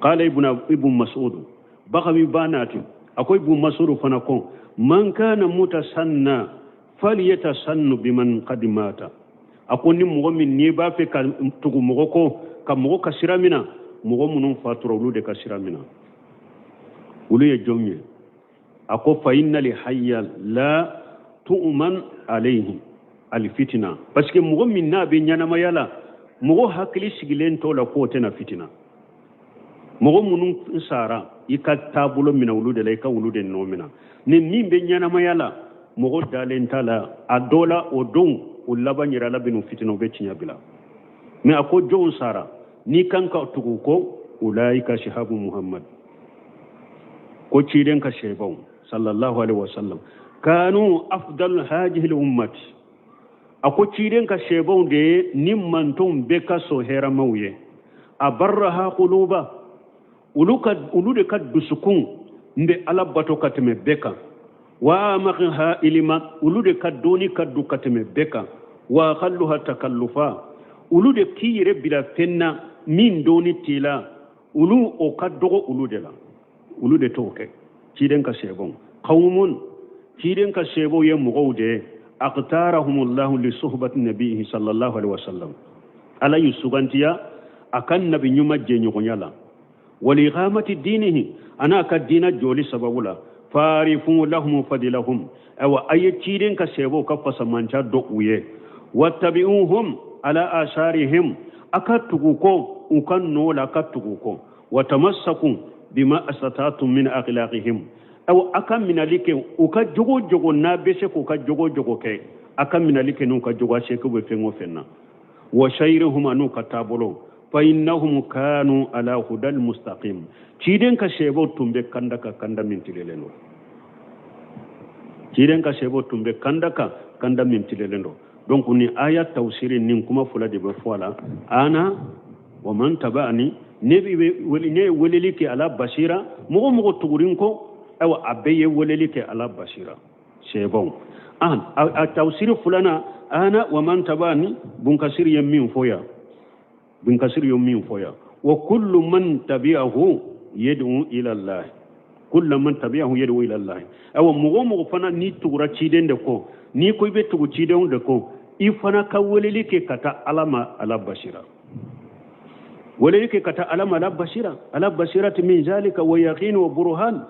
Qala ibn Mas'ud, Bagawi ba nati a ko Ibn Mas'ud fana ko man kana mutasanna falyatasannu biman qad mata. A ko ni mɔgɔ min n'i b'a fɛ ka tugu mɔgɔ kɔ, ka mɔgɔ ka sira mina, mɔgɔ minnu fatura olu de ka sira mina, olu ye jɔn ye? A ko fa inna li hayya la tu'man alayhi alfitina, parce que mɔgɔ min n'a bɛ ɲɛnamaya la, mɔgɔ hakili sigilen t'o la k'o tɛna fitina. Mɔgɔ minnu sara, i ka taabolo mina olu de la, i ka olu de nɔ mina. Ni min bɛ ɲɛnamaya la, mɔgɔ dalen t'a la, a dɔ la o don o laban yɛrɛ ala bɛn'u fitina, u bɛ tiɲɛ bila. Mais a ko jɔnw sara n'i kan ka tugu kɔ? Ulaika shihabu Muhammad, ko ciden ka sɛbɛnw sallallahu alaihi wasallam, kanu afdal hadihi ummati. A ko ciden ka sɛbɛnw de ye ni mantonw bɛɛ ka sɔn hɛrɛmaw ye. A barraha quluba, olu ka olu de ka dusukun n bɛ ala bato ka tɛmɛ bɛɛ kan. Wa amaqha ilima, olu de ka dɔnni ka du ka tɛmɛ bɛɛ kan. Wa aqalluha takallufa, olu de k'i yɛrɛ bila fɛn na min dɔnni t'i la, olu o ka dɔgɔ olu de la, olu de t'o kɛ. Ciden ka sɛbɛnw qawmun, ciden ka sɛbɛnw ye mɔgɔw de ye, aqtarahumullahu li suhbati nabihi sallallahu alaihi wasallam, ala y'u sugantiya a ka nabi ɲuman jɛɲɔgɔnya la, wal iqamati dinihi, ana ka diina jɔli sababu la. Farifu lahum fadilahum, awa a ye ciden ka sɛbɛnw ka fasamanca dɔ u ye. Wattabi'uhum ala asarihim, a ka tugu kɔ u ka nɔ la, a ka tugu kɔ. Watamassaku bima astatatum min akhlaqihim, awa a ka minali kɛ u ka jogo jogo n'a bɛ se k'u ka jogo jogo kɛ, a ka minali kɛ n'u ka jogo, a seko bɛ fɛn o fɛn na. Wa shayrihum, an'u ka taabolo. Fa innahum kanu ala hudal mustaqim, ciden ka sɛbɛnw tun bɛ kanda ka kanda min tilelen don. Ciden ka sɛbɛnw tun bɛ kanda ka kanda min tilelen don. Donc ni aya tawsiri nin kuma fila de bɛ fɔ a la: ana wa man taba'ani, ne bɛ wele, ne ye weleli kɛ ala basira, mɔgɔ mɔgɔ tugurin kɔ, ayiwa a bɛɛ ye weleli kɛ ala basira sɛbɛnw. An a tawsiri filanan, ana wa man taba'ani, Bunkasiri ye min fɔ yan, Bunkasiri ye min fɔ yan, wa kullu man tabi'ahu yad'u ila Allah, kullu man tabi'ahu yad'u ila Allah. Ayiwa mɔgɔ o mɔgɔ fana n'i tugura ciden de kɔ, n'i ko i bɛ tugu cidenw de kɔ, i fana ka weleli kɛ ka taa ala ma ala basira, weleli kɛ ka taa ala ma ala basira, ala basirati min zalika wa yaqin wa burhan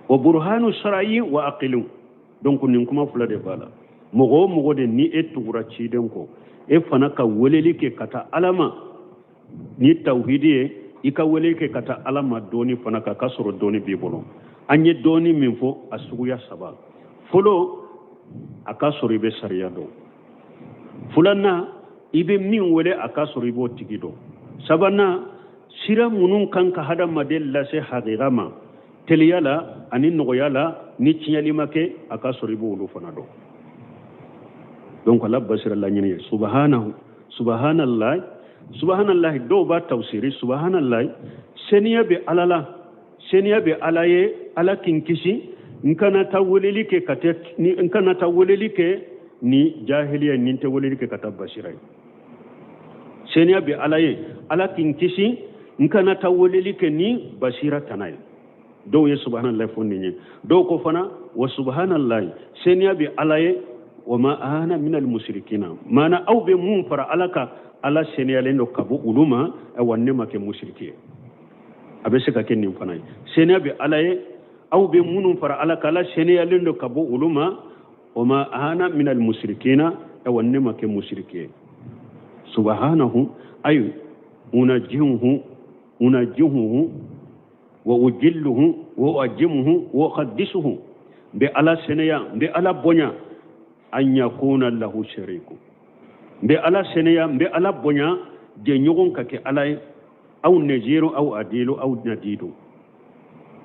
wa burhanu shar'i wa aqilu. Donc nin kuma fila de b'a la. Mɔgɔ o mɔgɔ de ni e tugura ciden kɔ, e fana ka weleli kɛ ka taa ala ma ni tawhidi ye, i ka weleli kɛ ka taa ala ma dɔɔni fana ka ka sɔrɔ dɔɔni b'i bolo. An ye dɔɔni min fɔ a suguya saba: fɔlɔ, a ka sɔrɔ i bɛ sariya dɔn; filanan, i bɛ min wele a ka sɔrɔ i b'o tigi dɔn; sabanan, sira minnu kan ka hadamaden lase hakika ma teliya la ani nɔgɔya la ni tiɲɛli ma kɛ, a ka sɔrɔ i b'olu fana dɔn. Donc ala basira laɲini ye subhanahu, subhanallah, subhanallah. Dɔw b'a tafsiri subhanallah, seniya bɛ ala la, seniya bɛ ala ye, ala k'i kisi n kana taa weleli kɛ ka tɛ ni n kana taa weleli kɛ ni jahiliya, ni n tɛ weleli kɛ ka taa basira ye. Seniya bɛ ala ye, ala k'i kisi n kana taa weleli kɛ ni basira tana ye. Dɔw ye subhanallah fɔ nin ye. Dɔw ko fana wa subhanallah, seniya bɛ ala ye, wa ma ana minal mushrikina, maana aw bɛ mun fara ala kan, ala seniyalen don ka bɔ olu ma, ayiwa ne ma kɛ musiriki ye. A bɛ se ka kɛ nin fana ye: seniya bɛ ala ye, aw bɛ minnu fara ala kan, ala seniyalen don ka bɔ olu ma, wa ma ana minal mushrikina, ayiwa ne ma kɛ musiriki ye. Subhanahu ay unajihuhu, unajihuhu wa ujilluhu wa uajimuhu wa uqaddisuhu, n bɛ ala seniya, n bɛ ala bonya, an yakuna lahu shariku, n bɛ ala seniya, n bɛ ala bonya, jɛɲɔgɔn ka kɛ ala ye. Aw naziru aw adilu aw nadidu,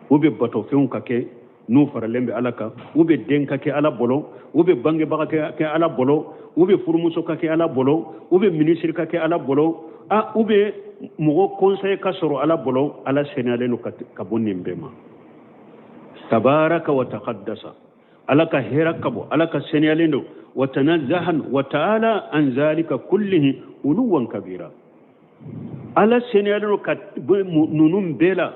ou bien batofɛnw ka kɛ n'u faralen bɛ Ala kan, ou bien den ka kɛ Ala bolo, ou bien bangebaga ka kɛ Ala bolo, ou bien furumuso ka kɛ Ala bolo, ou bien minisiri ka kɛ Ala bolo, a ou bien mɔgɔ conseil ka sɔrɔ Ala bolo. Ala seniyalen don ka bɔ nin bɛɛ ma. Tabaraka wa taqaddasa, Ala ka hɛrɛ ka bɔ, Ala ka seniyalen don. Wa tanazzahan wa ta'ala an zalika kullihi uluwan kabira. Ala seniyalen don ka bɔ ninnu bɛɛ la,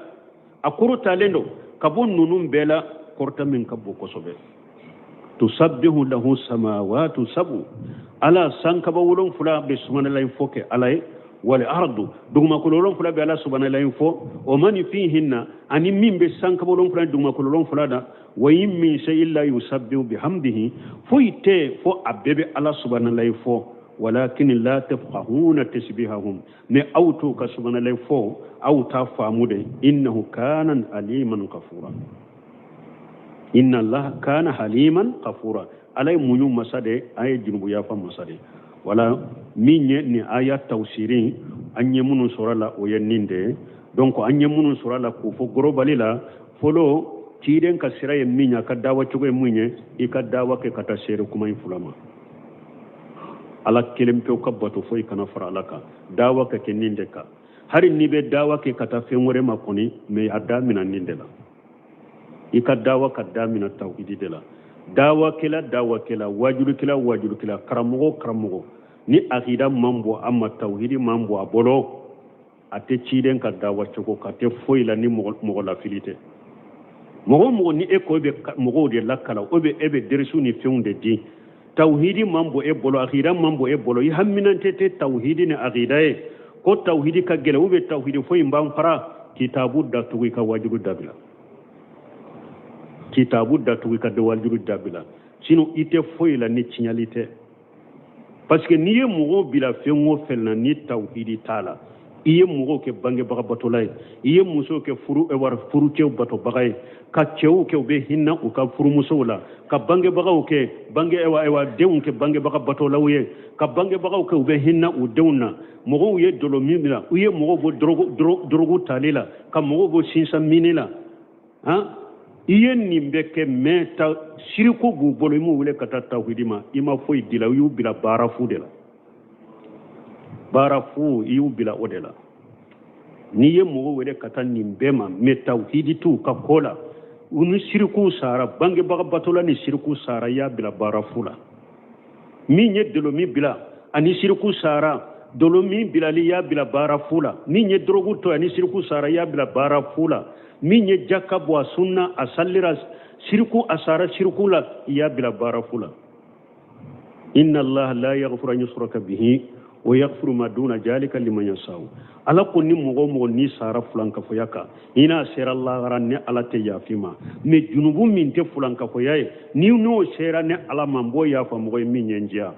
a kɔrɔtalen don ka bɔ ninnu bɛɛ la, kɔrɔta min ka bon kosɛbɛ. Tusabbihu lahu samawatu sabu, Ala sankaba 7 bɛ subhanalahi fɔ kɛ Ala ye, wal ardu, dugumakolo 7 bɛ Ala subhanalahi fɔ, o man fihinna, ani min bɛ sankaba 7 ni dugumakolo 7 la. Wa in min shay'in la yusabbihu bihamdihi, foyi tɛ fo a bɛɛ bɛ Ala subhanalahi fɔ. Walakin la tafqahuna tasbihahum, mais aw t'u ka subhanalahi fɔ, aw t'a faamu de. Innahu kana aliman ghafura, inna allaha kana haliman ghafura. Ala ye muɲu masa de, a ye junubu yafa masa de. Wala min ye nin aya tawsiri, an ye minnu sɔrɔ a la, o ye nin de ye. Donc an ye minnu sɔrɔ a la k'o fɔ gorobali la fɔlɔ, ciden ka sira ye min ye, a ka dawa cogo ye mun ye, i ka dawa kɛ ka taa seere kuma in fila ma. Ala kelen pewu ka bato, foyi kana fara Ala kan. Dawa ka kɛ nin de kan. Hali n'i bɛ dawa kɛ ka taa fɛn wɛrɛ ma kɔni, mais a damina nin de la. I ka dawa ka damina tawhidi de la. Dawakɛla dawakɛla, wajulukɛla wajulukɛla, karamɔgɔ karamɔgɔ, ni akida man bɔ a ma, tawhidi man bɔ a bolo, a tɛ ciden ka dawa cogo ka tɛ foyi la ni mɔgɔ lafili tɛ. Mɔgɔ o mɔgɔ ni e ko e bɛ mɔgɔw de lakalan, o bɛ e bɛ derisiw ni fɛnw de di, tawhidi man bɔ e bolo, akida man bɔ e bolo, i haminante tɛ tawhidi ni akida ye, ko tawhidi ka gɛlɛn, ou bien tawhidi foyi b'an fara, kitabu datugu, i ka wajibi dabila. Kitabu datugu, i ka wajibi dabila. Sinon i tɛ foyi la ni tiɲɛli tɛ. Parce que n'i ye mɔgɔw bila fɛn o fɛn na ni tawhidi t'a la, i ye mɔgɔw kɛ bangebaga batola ye, i ye musow kɛ furucɛw batobaga ye, ka cɛw kɛ u bɛ hinɛ u ka furumusow la, ka bangebagaw kɛ bange ayiwa denw kɛ bangebaga batolaw ye, ka bangebagaw kɛ u bɛ hinɛ u denw na. Mɔgɔw ye dolo min bila, u ye mɔgɔw bɔ dɔrɔgu tali la, ka mɔgɔw bɔ sinsan mini la. Han, i ye nin bɛɛ kɛ, mais ta siriku b'u bolo, i m'u wele ka taa tawhidi ma, i ma foyi di la, i y'u bila baara fu de la. Baara fu, i y'u bila o de la. N'i ye mɔgɔw wele ka taa nin bɛɛ ma, mais tawhidi t'u ka ko la, u ni siriku sara, bangebaga batola ni siriku sara, i y'a bila baara fu la. Min ye dolo min bila ani siriku sara, dolo min bilali, i y'a bila baara fu la. Min ye dɔrɔgu to ani siriku sara, i y'a bila baara fu la. Min ye jaka bɔ a sunna, a salira siriku, a sara siriku la, i y'a bila baara fu la. Inna allaha la yaghfiru an yushraka bihi wa yaghfiru ma duna jalika liman yashau. Ala ko ni mɔgɔ o mɔgɔ n'i sara fulankafoya kan, i n'a sera lahara, ni Ala tɛ yafa i ma. Mais junubu min tɛ fulankafoya ye, ni n'o sera ni Ala ma, n b'o yafa mɔgɔ ye min ye n diya.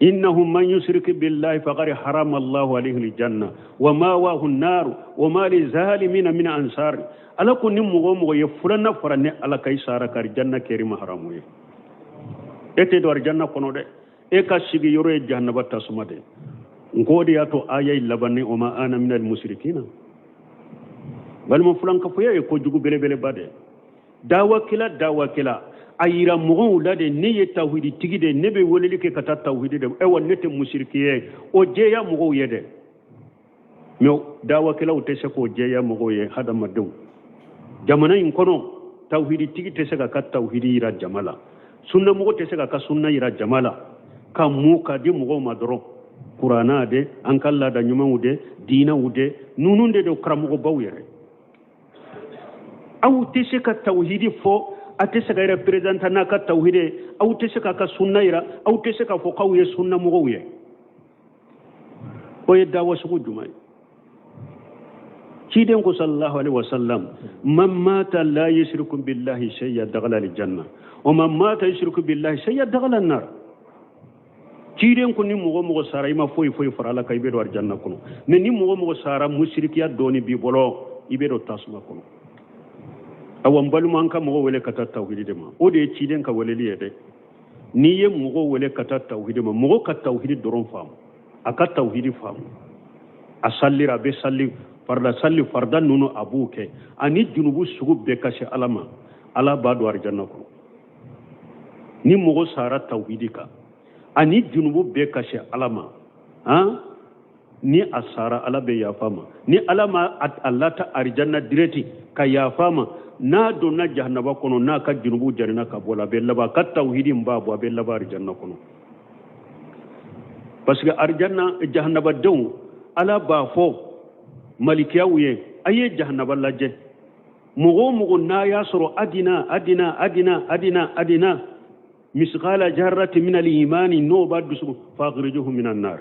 Innahu man yushrik billahi faqad harama Allahu alayhi aljanna wa mawahu an-nar wa ma lizalimina min ansar. Ala ko ni mɔgɔ o mɔgɔ ye fulanna fara ni Ala ka, i sara ka aljanna kɛr'i ma haramu ye. E tɛ don aljanna kɔnɔ dɛ, e ka sigi yɔrɔ ye jahannaba tasuma de. N ko o de y'a to aya in laban ni o ma ana minal mushrikina. Balima, fulankafoya ye kojugu belebeleba de. Dawakɛla dawakɛla, a yira mɔgɔw la de, ne ye tawhidi tigi de, ne bɛ weleli kɛ ka taa tawhidi de, ayiwa ne tɛ musiriki ye, o jɛya mɔgɔw ye dɛ. Mais dawakɛlaw tɛ se k'o jɛya mɔgɔw ye. Hadamadenw jamana in kɔnɔ, tawhidi tigi tɛ se k'a ka tawhidi yira jama la, sunnamɔgɔ tɛ se k'a ka sunna yira jama la, ka mun ka di mɔgɔw ma dɔrɔn, kuranna de, an ka laada ɲumanw de, diinɛw de, ninnu de don. Karamɔgɔbaw yɛrɛ, aw tɛ se ka tawhidi fɔ, a tɛ se ka yɛrɛ perezanta n'a ka tawhidi ye, aw tɛ se k'a ka sunna yira, aw tɛ se k'a fɔ k'aw ye sunnamɔgɔw ye. O ye dawa sugu jumɛn ye? Ciden ko sallallahu alaihi wasallam, man mata la yushriku billahi shay'a dakhala aljanna wa man mata yushriku billahi shay'a dakhala an-nar. Ciden ko ni mɔgɔ mɔgɔ sara i ma foyi foyi fara Ala kan, i bɛ don aljanna kɔnɔ. Mais ni mɔgɔ mɔgɔ sara musirikiya dɔɔni b'i bolo, i bɛ don tasuma kɔnɔ. Awa n balima, an ka mɔgɔ wele ka taa tawhidi de ma, o de ye ciden ka weleli ye dɛ. N'i ye mɔgɔ wele ka taa tawhidi ma, mɔgɔ ka tawhidi dɔrɔn faamu, a ka tawhidi faamu. A sallira, a bɛ salli farida, salli farida ninnu a b'u kɛ, ani junubu sugu bɛɛ ka se Ala ma, Ala b'a don arijanna kɔnɔ. Ni mɔgɔ sara tawhidi kan ani junubu bɛɛ ka se Ala ma, han, ni a sara Ala bɛ yafa ma. Ni Ala ma a lata arijanna direct ka yafa ma, n'a donna jahanaba kɔnɔ, n'a ka junubu janina ka bɔ la, a bɛ laban ka tawhidi in b'a bɔ, a bɛ laban arijanna kɔnɔ. Parce que arijanna jahanabadenw, Ala b'a fɔ malikiyaw ye, a ye jahanaba lajɛ, mɔgɔ o mɔgɔ n'a y'a sɔrɔ adina adina adina adina adina misqala jarrati min al-imani n'o b'a dusukun, fakhrijuhu min an-nar.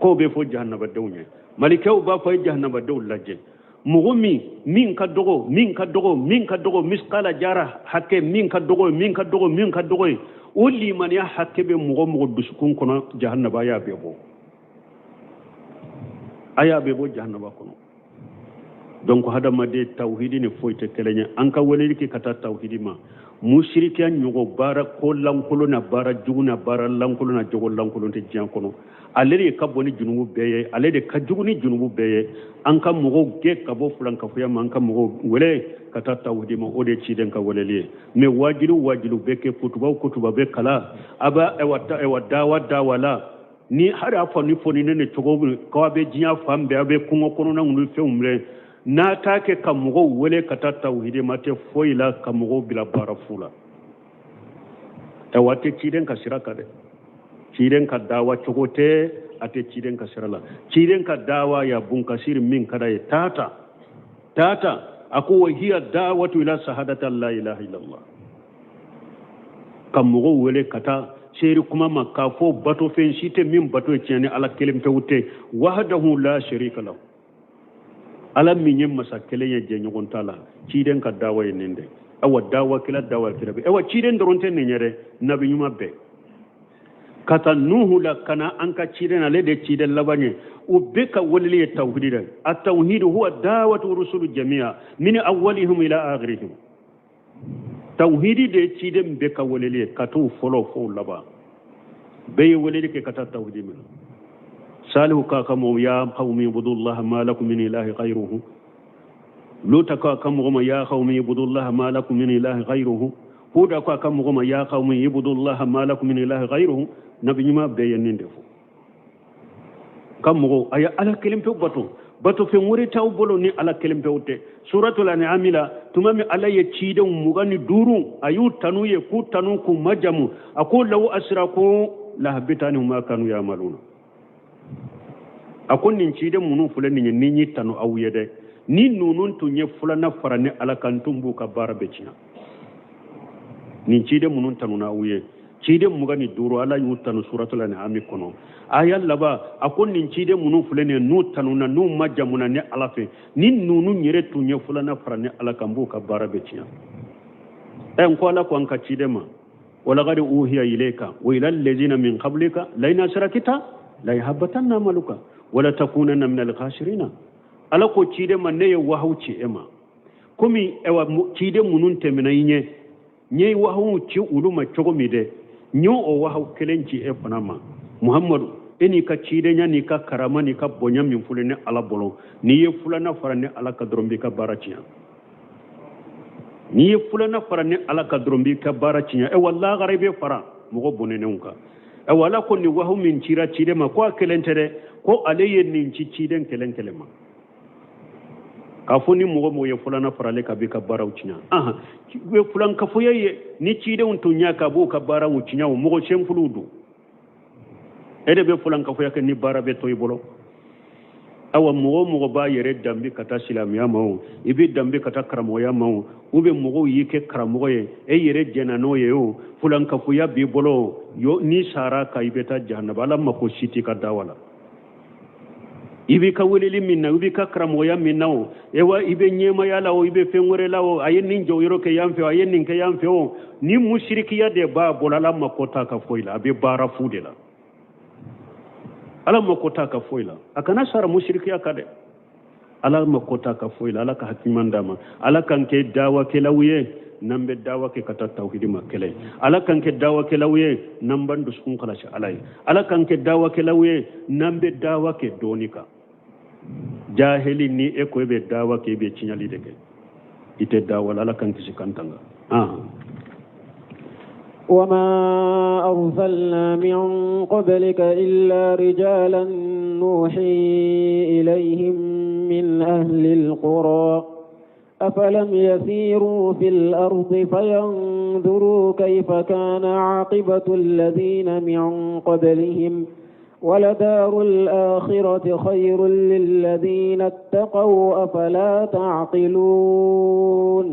K'o bɛ fɔ jahanabadenw ye. Malikew b'a fɔ a ye jahanabadenw lajɛ, mɔgɔ min ka dɔgɔ, min ka dɔgɔ, min ka dɔgɔ, misqala jara hakɛ min ka dɔgɔ, min ka dɔgɔ, min ka dɔgɔ ye, o limaniya hakɛ bɛ mɔgɔ mɔgɔ dusukun kɔnɔ jahanaba, a y'a bɛɛ bɔ, a y'a bɛɛ bɔ jahanaba kɔnɔ. Donc hadamaden tawhidi ni foyi tɛ kelen ye. An ka weleli kɛ ka taa tawhidi ma. Musirikiya ɲɔgɔn baara ko lankolon na, baara jugu na, baara lankolon na, jogo lankolon tɛ diɲɛ kɔnɔ. Ale de ka bon ni junubu bɛɛ ye, ale de ka jugu ni junubu bɛɛ ye. An ka mɔgɔw gɛn ka bɔ fulankafoya ma, an ka mɔgɔw wele ka taa tawhidi ma, o de ye ciden ka weleli ye. Mais wajilu wajilu bɛ kɛ, kutuba kutuba bɛ kalan, a b'a ɛwa dawa dawa la, ni hali a fɔ ni fɔ ni ne cogo min k'aw bɛ diɲɛ fan bɛɛ, aw bɛ kungo kɔnɔna ninnu fɛnw minɛ, n'a t'a kɛ ka mɔgɔw wele ka taa tawhidi ma, tɛ foyi la ka mɔgɔw bila baara fu la. Ayiwa, a tɛ ciden ka sira kan dɛ. Ciden ka dawa cogo tɛ, a tɛ ciden ka sira la. Ciden ka dawa ya bunkasiri min ka d'a ye, tata tata, a ko wa hiya dawatu ila sahadati la ilaha illallah, ka mɔgɔw wele ka taa seeri kuma ma, k'a fɔ batofɛn si tɛ min bato ye tiɲɛ ni Ala kelen pewu tɛ, wahdahu la sharika lahu, Ala min ye masa kelen ye, jɛɲɔgɔn t'a la. Ciden ka dawa ye nin de. Awa dawakɛla dawakɛla bɛ, awa ciden dɔrɔn tɛ nin ye dɛ, nabi ɲuman bɛɛ ka taa Nuhu la ka na an ka ciden, ale de ciden laban ye, u bɛɛ ka weleli ye tawhidi dɛ. A tawhidu huwa dawatu rusulu jamia min awwalihim ila akhirihim. Tawhidi de ye ciden bɛɛ ka weleli ye, ka t'u fɔlɔ fo laban, bɛɛ ye weleli kɛ ka taa tawhidi min. Salihu k'a ka mɔgɔw, ya qawmi ibudullaha ma lakum min ilahi ghayruhu. Luta k'a ka mɔgɔ ma, ya qawmi ibudullaha ma lakum min ilahi ghayruhu. Huda k'a ka mɔgɔ ma, ya qawmi ibudullaha ma lakum min ilahi ghayruhu. Nabi ɲuman bɛɛ ye nin de fɔ ka mɔgɔw, a ye Ala kelen pewu bato, bato fɛn wɛrɛ t'aw bolo ni Ala kelen pewu tɛ. Suratul An'am la, tuma min Ala ye cidenw 25, a y'u tanu ye, k'u tanu, k'u majamu, a ko law asraku lahabita anhum ma kanu yamaluna. A ko nin ciden minnu filɛ nin ye, ni n y'i tanu aw ye dɛ, ni ninnu tun ye filanan fara ni Ala kan, tun b'u ka baara bɛɛ tiɲɛ. Nin ciden minnu tanuna aw ye, ciden 25, Ala y'u tanu suratul An'am kɔnɔ, aya laban, a ko nin ciden minnu filɛ nin ye, n'u tanuna, n'u majamuna ni Ala fɛ, ni ninnu yɛrɛ tun ye filanan fara ni Ala kan, b'u ka baara bɛɛ tiɲɛ. Ɛ n ko Ala ko an ka ciden ma, walaqad uhiya ilayka wa ila allazina min qablika la in ashrakta la yahbatanna amaluka wala takunanna min alkhasirina. Ala ko ciden ma, ne ye wahawu ci e ma, komi ayiwa ciden minnu tɛmɛna i ɲɛ, n ye wahawu ci olu ma cogo min dɛ, n y'o o wahawu kelen ci e fana ma. Muhammadu, e n'i ka cidenya n'i ka karama n'i ka bonya min filɛ ne Ala bolo, n'i ye filanan fara ne Ala kan dɔrɔn, b'i ka baara tiɲɛ. N'i ye filanan fara ne Ala kan dɔrɔn, b'i ka baara tiɲɛ. Ayiwa, lahara i bɛ fara mɔgɔ bɔnɛnenw kan. Ayiwa, Ala ko nin wahawu min cira ciden ma, ko a kelen tɛ dɛ, ko ale ye nin ci ciden kelen kelen ma, k'a fɔ ni mɔgɔ mɔgɔ ye filanan farale kan, b'i ka baaraw tiɲɛ. Ahan, filankafoya ye ni cidenw tun y'a k'a b'u ka baaraw tiɲɛ, o mɔgɔ senfiliw don. E de bɛ filankafoya kɛ ni baara bɛ to i bolo. Awa, mɔgɔ o mɔgɔ b'a yɛrɛ danbe ka taa silamɛya ma, o i bɛ danbe ka taa karamɔgɔya ma, o u bɛ mɔgɔw y'i kɛ karamɔgɔ ye, e yɛrɛ jɛnna n'o ye, o filankafoya b'i bolo, o yo n'i sara ka i bɛ taa jahanaba. Ala mako si t'i ka dawa la. I b'i ka weleli min na, i b'i ka karamɔgɔya min na, o ewa i bɛ ɲɛmaya la, o i bɛ fɛn wɛrɛ la, o a ye nin jɔyɔrɔ kɛ yan fɛ, a ye nin kɛ yan fɛ, o ni musirikiya de b'a bolo, Ala mako t'a ka foyi la, a bɛ baara fu de la. Ala mako t'a ka foyi la, a kana sara musirikiya kan dɛ. Ala mako t'a ka foyi la. Ala ka hakiliman d'an ma. Ala k'an kɛ dawakɛlaw ye n'an bɛ dawa kɛ ka taa tawhidi ma kɛlɛ. Ala k'an kɛ dawakɛlaw ye n'an b'an dusukun kalasi Ala ye. Ala k'an kɛ dawakɛlaw ye n'an bɛ dawa kɛ dɔɔni kan. Jahili ni e ko e bɛ dawa kɛ, i bɛ tiɲɛli de kɛ, i tɛ dawa la. Ala k'an kisi k'an tanga. وما أرسلنا من قبلك إلا رجالا نوحي إليهم من أهل القرى أفلم يسيروا في الأرض فينظروا كيف كان عاقبة الذين من قبلهم ولدار الآخرة خير للذين اتقوا أفلا تعقلون.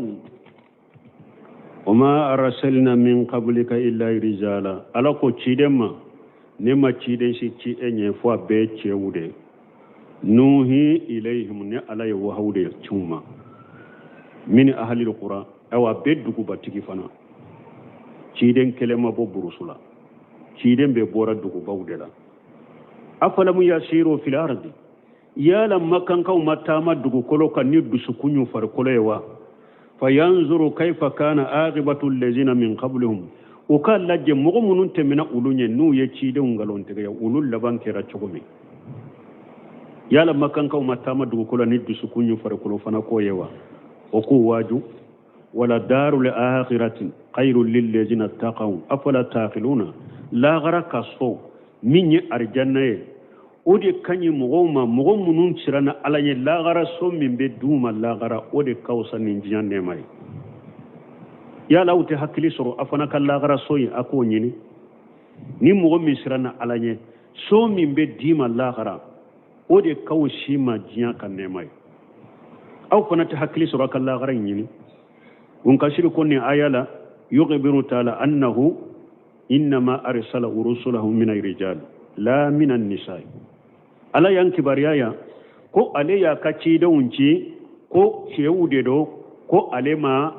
وما أرسلنا من قبلك إلا رجالا. Ala ko ciden ma, ne ma ciden si ci e ɲɛ fo a bɛɛ cɛw de. Nuhi ilayhim, ne Ala ye wahaw de ci u ma. Min ahalil qura, awa bɛɛ dugubatigi fana. Ciden kelen ma bɔ burusu la, ciden bɛɛ bɔra dugubaw de la. Afalamu yasiru fil ardi, yala makankaw ma taama dugukolo kan ni dusukun y'u farikolo ye wa? Fayanzuru kaifa kana aqibatu allazina min qablihum, u k'a lajɛ mɔgɔ minnu tɛmɛna olu ɲɛ n'u ye cidenw nkalontigɛya, olu laban kɛra cogo min. Yala makankaw ma taama dugukolo ni dusukun y'u farikolo fana k'o ye wa? O k'u waaju. Wala darul akhirati khairul lillazina taqaw afala taqiluna. Lagara ka so min ye arijanna ye, o de ka ɲi mɔgɔw ma, mɔgɔ minnu siranna Ala ɲɛ. Lagara so min bɛ d'u ma lagara, o de ka fisa ni diɲɛ nɛɛma ye. Yala aw tɛ hakili sɔrɔ a fana ka lagara so in a k'o ɲini? Ni mɔgɔ min siranna Ala ɲɛ, so min bɛ d'i ma lagara, o de ka fisa i ma diɲɛ ka nɛɛma ye. Aw fana tɛ hakili sɔrɔ a ka lagara in ɲini? Unkasiri ko nin aya la, yukhbiru taala annahu innama arsala rusulahu min rijal la min an-nisa. Ala y'an kibaruya yan ko ale y'a ka cidenw ci ko cɛw de don, ko ale ma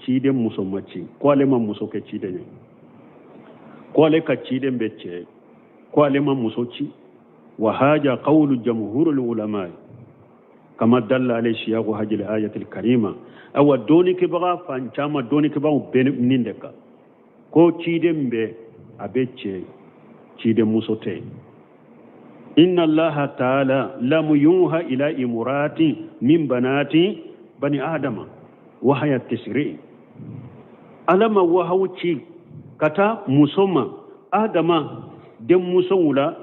ciden muso ma ci, ko ale ma muso kɛ ciden ye, ko ale ka ciden bɛ cɛ, ko ale ma muso ci. Wa haja qawlu jamhurul ulama kama dalla alayhi siyaqu hajil ayatil karima. Awa dɔnnikɛbaga fan caman, dɔnnikɛbagaw bɛ nin de kan ko ciden bɛ a bɛ cɛ, ciden muso tɛ. Inna allaha ta'ala lam yuha ila imurati min banati bani adama wahaya tisri. Ala ma wahaw ci ka taa muso ma adama denmusow la,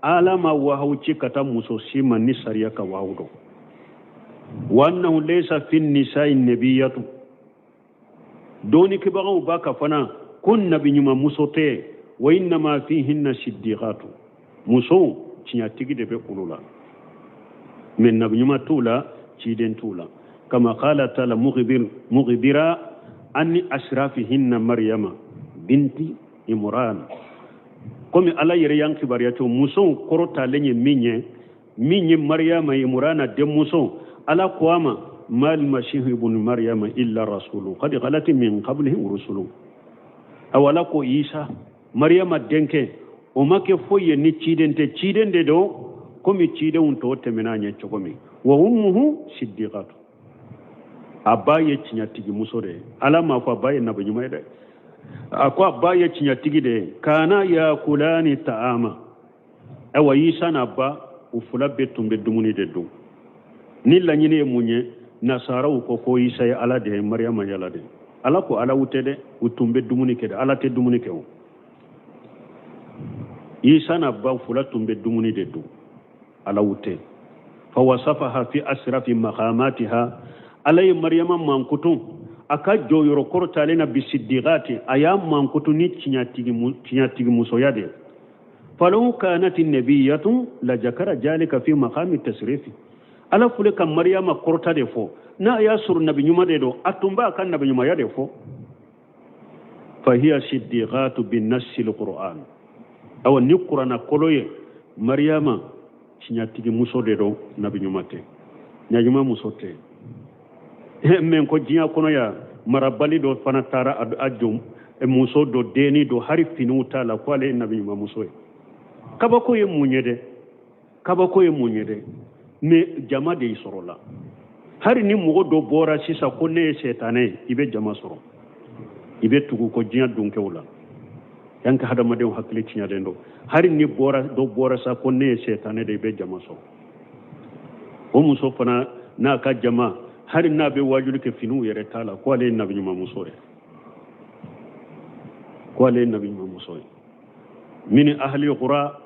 Ala ma wahaw ci ka taa muso si ma ni sariya ka wahaw dɔn. Wa annahu laysa fi nisa'i nabiyatu. Dɔnnikɛbagaw b'a ka fana ko nabi ɲuman muso tɛ. Wa innama fihinna siddiqatu, musow tiɲɛtigi de bɛ olu la, mais nabi ɲuman t'u la, ciden t'u la. Kama qala taala mukhbira an asrafihinna Maryama binti Imran. Komi Ala yɛrɛ y'an kibaruya cogo musow kɔrɔtalen ye min ye, min ye Maryama Imrana denmuso, Ala ko a ma: mal masihu ibnu Maryama illa rasulu qad khalat min qablihi rusulu. Awa Ala ko Isa Maryama denkɛ, o ma kɛ foyi ye ni ciden tɛ, ciden de don komi cidenw tɔw tɛmɛna a ɲɛ cogo min. Wa ummuhu siddiqatu, a ba ye tiɲɛtigi muso de ye. Ala m'a fɔ a ba ye nabi ɲuman ye dɛ, a ko a ba ye tiɲɛtigi de ye. Kana yakulani ta'ama, awa Isa n'a ba u fila bɛɛ tun bɛ dumuni de dun. Ni laɲini ye mun ye? Nasaraw ko ko Isa ye Ala de ye, Mariyama ye Ala de ye. Ala ko Alaw tɛ dɛ, u tun bɛ dumuni kɛ dɛ, Ala tɛ dumuni kɛ o. Isa n'a ba fila tun bɛ dumuni de dun, Alaw tɛ. Fa wasafaha fi asrafi maqamatiha, Ala ye Mariyama mankutu a ka jɔyɔrɔ kɔrɔtalen na bisiddiqati, a y'a mankutu ni tiɲɛtigi musoya de ye. Falaw kanati nabiyatun la jakara jalika fi maqami tasrifi. Ala fule ka Mariyama kɔrɔta de fɔ, n'a y'a sɔrɔ nabi ɲuman de don, a tun b'a ka nabi ɲumanya de fɔ. Fahiya siddiqatu binassi alquran. Awa ni kuranna kolo ye, Mariyama tiɲɛtigi muso de don, nabi ɲuman tɛ, ɲaɲuman muso tɛ. Mɛ ko diɲɛ kɔnɔ yan, marabali dɔ fana taara a jɔ muso dɔ denni dɔ, hali finiw t'a la, ko ale ye nabi ɲuman muso ye. Kabako ye mun ye dɛ? Kabako ye mun ye dɛ? Mais jama de sɔrɔla. Hali ni mɔgɔ dɔ bɔra sisan ko ne ye sɛtanɛ ye, i bɛ jama sɔrɔ, i bɛ tugu ko diɲɛ donkɛw la. Yan ka hadamadenw hakili tiɲɛlen don. Hali ni bɔra dɔ bɔra sa ko ne ye sɛtanɛ de, i bɛ jama sɔrɔ. O muso fana n'a ka jama, hali n'a bɛ wajuli kɛ, finiw yɛrɛ t'a la, ko ale ye nabi ɲuman muso ye, ko ale ye nabi ɲuman muso ye. Min ahli qura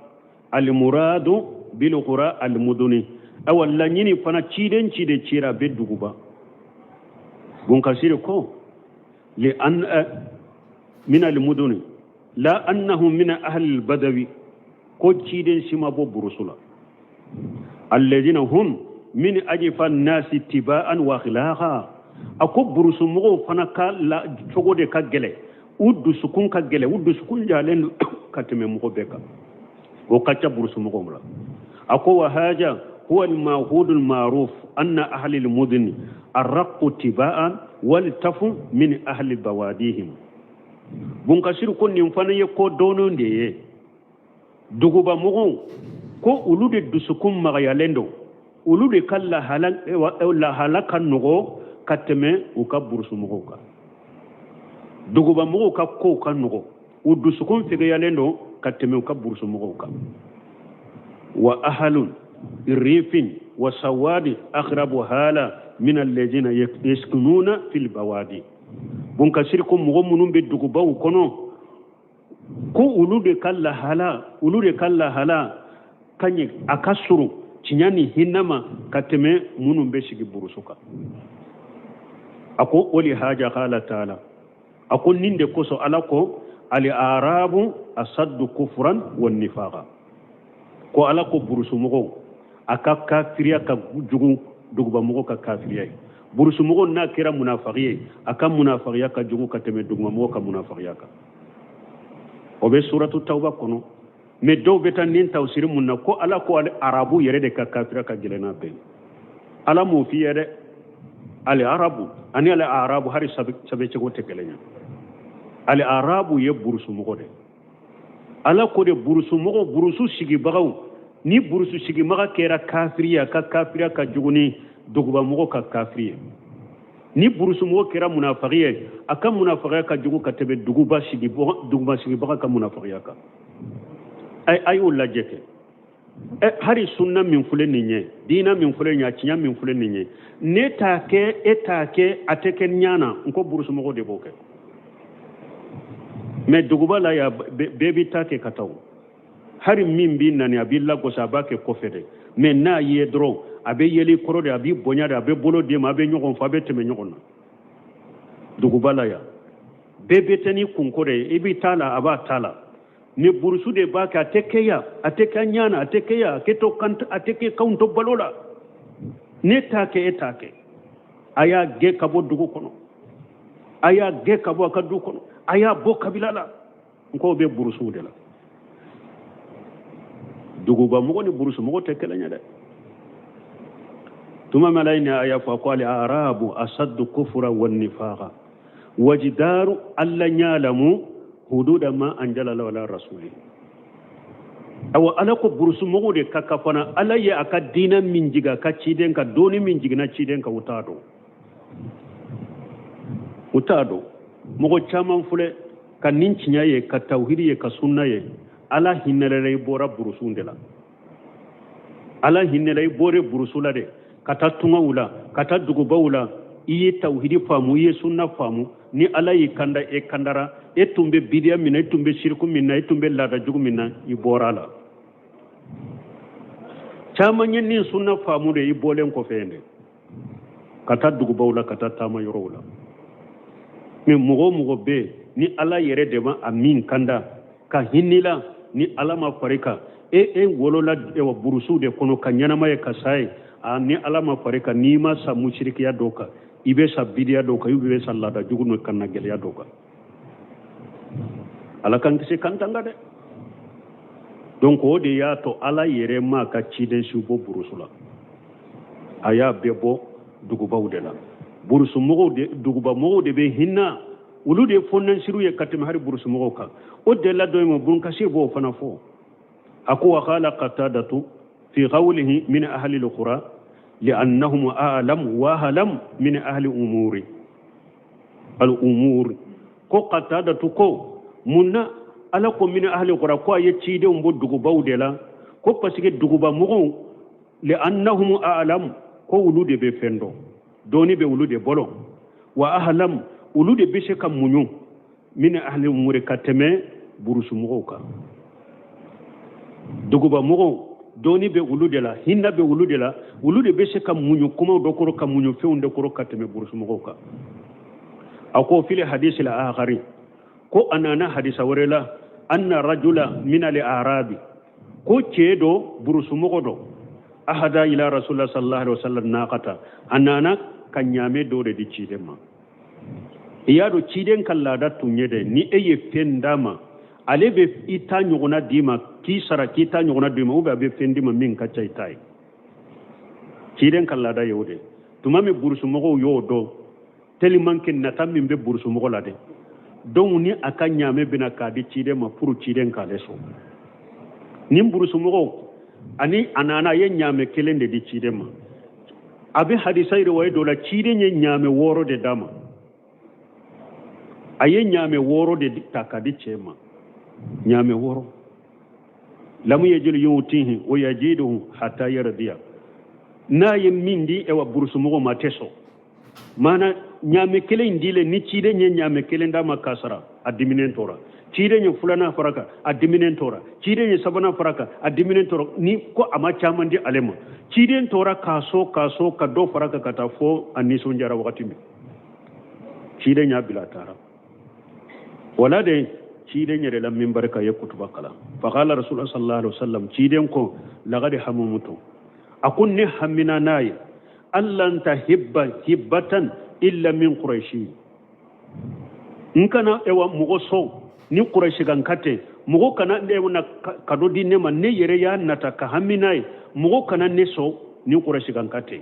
almuradu bil qura almuduni. Awa laɲini fana ciden ci de cira a bɛ duguba. Bunkasiri ko li an min almuduni la annahum min ahli albadawi, ko ciden si ma bɔ burusu la. Alladina hum min ajifa nasi tibaan wa akhlaqa. A ko burusu mɔgɔw fana ka la cogo de ka gɛlɛ, u dusukun ka gɛlɛ, u dusukun jalen don ka tɛmɛ mɔgɔ bɛɛ kan. O ka ca burusu mɔgɔw la. A ko wa haja huwa al-mahud al-ma'ruf anna ahli al-mudni arraqu tibaan waltafu min ahli bawadihim. Bunkasiru ko nin fana ye ko dɔɔnin de ye. Duguba mɔgɔw ko olu de dusukun magayalen don, olu de ka lahala ka nɔgɔ ka tɛmɛ u ka burusu mɔgɔw kan. Duguba mɔgɔw ka kow ka nɔgɔ, u dusukun fɛgɛyalen don ka tɛmɛ u ka burusu mɔgɔw kan. Wa ahalun rifin wa sawadi akhrabu hala min alladhina yaskununa fil bawadi. Bunkasiri ko mɔgɔ minnu bɛ dugubaw kɔnɔ, ko olu de ka lahala, olu de ka lahala ka ɲɛ, a ka surun tiɲɛ ni hinɛ ma ka tɛmɛ minnu bɛ sigi burusu kan. A ko o li haja qala taala, a ko nin de kosɔn Ala ko al arabu asaddu kufran wa nifaqa. Ko Ala ko burusumɔgɔw a ka kafiriya ka jugu dugubamɔgɔw ka kafiriya ye. Burusumɔgɔw n'a kɛra munafaki ye, a ka munafakiya ka jugu ka tɛmɛ dugubamɔgɔw ka munafakiya kan. O bɛ suratu tawba kɔnɔ. Mais dɔw bɛ taa nin tafsiri mun na ko Ala ko ale arabu yɛrɛ de ka kafiriya ka gɛlɛn n'a bɛɛ ye. Ala m'o f'i ye dɛ. Ale arabu ani ale arabu hali sɛbɛncogo tɛ kelen ye. Ale arabu ye burusumɔgɔ de. Ala ko de burusumɔgɔ, burusu sigibagaw, ni burusu sigibaga kɛra kafiri ye, a ka kafiriya ka jugu ni dugubamɔgɔ ka kafiri ye. Ni burusumɔgɔ kɛra munafaki ye, a ka munafakiya ka jugu ka tɛmɛ duguba sigibaga ka munafakiya kan. A y'o lajɛ kɛ. Hali sunna min filɛ nin ye, diina min filɛ nin ye, a tiɲɛ min filɛ nin ye, ne t'a kɛ, e t'a kɛ, a tɛ kɛ ɲana na, n ko burusumɔgɔw de b'o kɛ. Mais duguba la yan, bɛɛ b'i ta kɛ ka taa o. Hali min b'i nani, a b'i lagosi, a b'a kɛ kɔfɛ de. Mais n'a ye dɔrɔn, a bɛ yɛlɛ i kɔrɔ de, a b'i bonya de, a bɛ bolo d'i ma, a bɛ ɲɔgɔn fɔ, a bɛ tɛmɛ ɲɔgɔn na. Duguba la yan, bɛɛ bɛ taa n'i kunko de ye, i b'i ta la, a b'a ta la. Ni burusu de b'a kɛ, a tɛ kɛ yan, a tɛ kɛ ɲana, a tɛ kɛ yan, a tɛ to kan, a tɛ kɛ kanw to balo la. Ne t'a kɛ, e t'a kɛ. A y'a gɛn ka bɔ dugu kɔnɔ, a y'a gɛn ka bɔ a ka du kɔnɔ, a y'a bɔ kabila la. N k'o bɛ burusuw de la. Duguba mɔgɔ ni burusu mɔgɔ tɛ kelen ye dɛ. Tuma min Ala ye nin aya fɔ, a ko al arabu asaddu kufra wa nifaqa wajdaru alla ya'lamu hududa ma anjala Allahu ala rasuli. Awa Ala ko burusu mɔgɔw de ka kan fana, Ala ye a ka diinɛ min jigin a ka ciden kan, dɔnni min jiginna ciden kan, u t'a dɔn. U t'a dɔn. Mɔgɔ caman filɛ ka nin tiɲɛ ye, ka tawhidi ye, ka sunna ye, Ala hinɛla i bɔra burusu de la. Ala hinɛla i bɔra burusu la de, ka taa tungaw la, ka taa dugubaw la, i ye tawhidi faamu, i ye sunna faamu. Ni Ala y'i kanda, e kandara, e tun bɛ bidiya min na, e tun bɛ siriku min na, e tun bɛ laada jugu min na, i bɔra a la. Caman ye nin sunna faamu de i bɔlen kɔfɛ yen de, ka taa dugubaw la, ka taa taama yɔrɔw la. Mais mɔgɔ o mɔgɔ bɛ yen ni Ala yɛrɛ de ma a min kanda ka hinɛ la, ni Ala ma fari kan, e wolola burusuw de kɔnɔ ka ɲɛnama ye ka sa ye, ni Ala ma fari kan, n'i ma sa musirikiya dɔw kan, i bɛ sa bidiya dɔw kan, i bɛ sa laada jugu n'o kanna gɛlɛya dɔw kan. Ala k'an kisi k'an tanga dɛ. Donc o de y'a to Ala yɛrɛ ma ka ciden si bɔ burusu la, a y'a bɛɛ bɔ dugubaw de la. Burusumɔgɔw de, dugubamɔgɔw de bɛ hinɛ, olu de ye fɔnnasiriw ye ka tɛmɛ hali burusumɔgɔw kan. O de la dɔ in ma, Bunkasir b'o fana fɔ. A ko wa qala Qatadatu Fi qawlihi min ahli al-qura li'annahum a'lam wa ahlam min ahli umuri al-umur. Ko Qatadatu ko mun na Ala ko min ahli qura, ko a ye cidenw bɔ dugubaw de la, ko parce que duguba mɔgɔw li'annahum a'lam, ko olu de bɛ fɛn dɔn, dɔnni bɛ olu de bolo, wa ahlam, olu de bɛ se ka muɲu min ahli umuri ka tɛmɛ burusu mɔgɔw kan. Duguba mɔgɔw dɔnni bɛ olu de la, hinɛ bɛ olu de la, olu de bɛ se ka muɲu kumaw dɔ kɔrɔ, ka muɲu fɛnw de kɔrɔ ka tɛmɛ burusu mɔgɔw kan. A ko fili hadisi la akhari, ko a nana hadisa wɛrɛ la, anna rajula min al arabi, ko cɛ dɔ burusumɔgɔ dɔ, ahada ila rasulullah sallallahu alaihi wasallam naqata, a nana ka ɲaamɛ dɔ de di ciden ma. I y'a dɔn ciden ka laada tun ye dɛ, ni e ye fɛn d'a ma, ale bɛ i ta ɲɔgɔnna d'i ma, k'i sara k'i ta ɲɔgɔnna d'i ma, ou bien a bɛ fɛn d'i ma min ka ca i ta ye. Ciden ka laada ye o de. Tuma min burusumɔgɔw y'o dɔn, tellement que nata min bɛ burusumɔgɔ la dɛ, donc ni a ka ɲaamɛ bɛna k'a di ciden ma pour ciden k'ale sɔn. Ni burusumɔgɔw ani a nana, a ye ɲaamɛ kelen de di ciden ma. A bɛ hadisa riwaye dɔ la, ciden ye ɲaamɛ 6 de d'a ma. A ye ɲaamɛ 6 de ta k'a di cɛ ma, ɲaamɛ 6. Lamu yajid yutihi wa yajiduhu hatta yardiya. N'a ye min di ewa burusumɔgɔ ma, a tɛ sɔn. Maana ɲaamɛ kelen in dilen, ni ciden ye ɲaamɛ kelen d'a ma k'a sara, a diminen tora. Ciden ye filanan fara kan, a diminen tora. Ciden ye sabanan fara kan, a diminen tora. Ni ko a ma caman di ale ma, ciden tora k'a sɔn, k'a sɔn, ka dɔ fara kan ka taa fo a nisɔndiyara wagati min, ciden y'a bila a taara. Wala de ciden yɛrɛ la minbari kan ye kutuba kalan. Faqala rasulullah sallallahu alaihi wasallam, ciden ko laqad hamamtu, a ko ne hamina n'a ye, allan tahibba hibbatan illa min quraishi, n kana ewa mɔgɔ sɔn ni quraishi kan ka tɛ, mɔgɔ kana ne na kado di ne ma, ne yɛrɛ y'a nata ka hami n'a ye, mɔgɔ kana ne sɔn ni quraishi kan ka tɛ,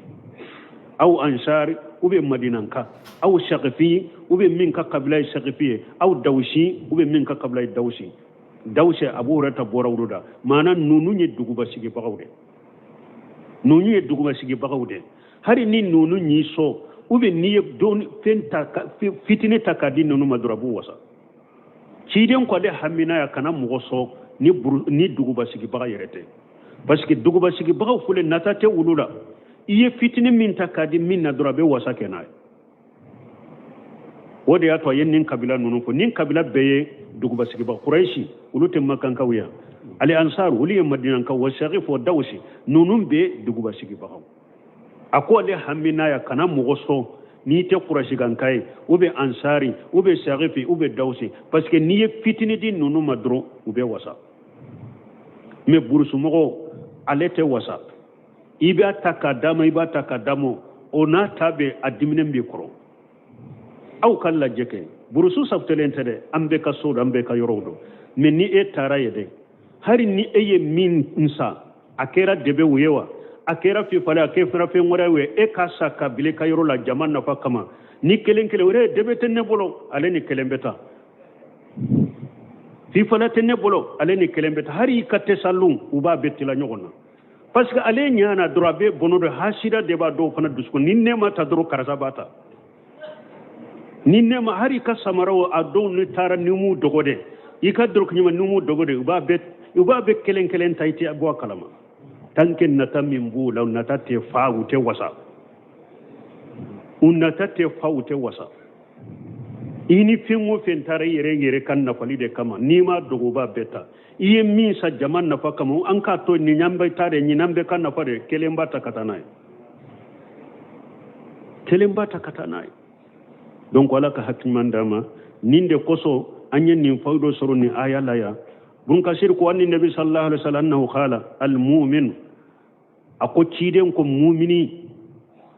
aw ansari ou bien madinanka, aw shaqifi ou bien min ka kabila ye shaqifi ye, aw dawsi ou bien min ka kabila ye dawsi. Dawsi Abu Hurairah bɔra olu da. Maana ninnu ye duguba sigibagaw de, ninnu ye duguba sigibagaw de. Hali ni ninnu y'i sɔn ou bien n'i ye don fɛn ta ka fitinin ta k'a di ninnu ma dɔrɔn, a b'u wasa. Ciden ko ale hamina ya kana mɔgɔ sɔn ni duguba sigibaga yɛrɛ tɛ, parce que duguba sigibagaw filɛ nata tɛ olu la. I ye fitinin min ta k'a di min na dɔrɔn, a bɛ wasa kɛ n'a ye. O de y'a to a ye nin kabila ninnu fɔ. Nin kabila bɛɛ ye duguba sigibaga. Kurayisi olu tɛ makankaw ye, ale ansar olu ye madinankaw, wa saqif wa dawsi ninnu bɛɛ duguba sigibagaw. A ko ale hamina ya kana mɔgɔ sɔn n'i tɛ kurasikanka ye, ou bien ansari, ou bien saqifi, ou bien dawsi, parce que n'i ye fitinin di ninnu ma dɔrɔn, u bɛ wasa. Mais burusumɔgɔw ale tɛ wasa. I b'a ta k'a d'a ma, i b'a ta k'a d'a ma, o n'a ta bɛɛ a diminen b'i kɔrɔ. Aw ka lajɛ kɛ, burusu safutelen tɛ dɛ, an bɛɛ ka so don, an bɛɛ ka yɔrɔw don. Mais ni e taara ye dɛ, hali ni e ye min san, a kɛra dɛbɛw ye wa, a kɛra fifale, a kɛra fɛn wɛrɛ ye, e k'a san ka bila i ka yɔrɔ la jama nafa kama, ni kelen kelen o yɛrɛ dɛbɛ tɛ ne bolo, ale ni kelen bɛ taa, fifale tɛ ne bolo, ale ni kelen bɛ taa, hali i ka tɛsalon u b'a bɛɛ tila ɲɔgɔn na. Parce que ale ɲana dɔrɔn, a bɛ bɔnɔ dɔ, hasida de b'a dɔw fana dusukun. Ni ne ma ta dɔrɔn, karisa b'a ta. Ni ne ma hali i ka samaraw, a dɔw ni taara ni m'u dogo dɛ, i ka dɔrɔki ɲuman ni m'u dogo dɛ, u b'a bɛɛ kelen kelen ta, i tɛ bɔ a kalama. Tant que nata min b'u la, nata tɛ fa, u tɛ wasa. U nata tɛ fa, u tɛ wasa. I ni fɛn o fɛn taara i yɛrɛ yɛrɛ ka nafali de kama, n'i m'a dogo, u b'a bɛɛ ta. I ye min sa jama nafa kama, an k'a to nin y'an bɛ taa de, ɲinan bɛ ka nafa de, kelen b'a ta ka taa n'a ye, kelen b'a ta ka taa n'a ye. Donc ala ka hakili ɲuman d'an ma. Nin de kosɔn an ye nin fayida sɔrɔ nin aya la yan. Bun Kasir ko anni nabi sallallahu alaihi wasallam annahu qala al mu'min, a ko ciden ko mumini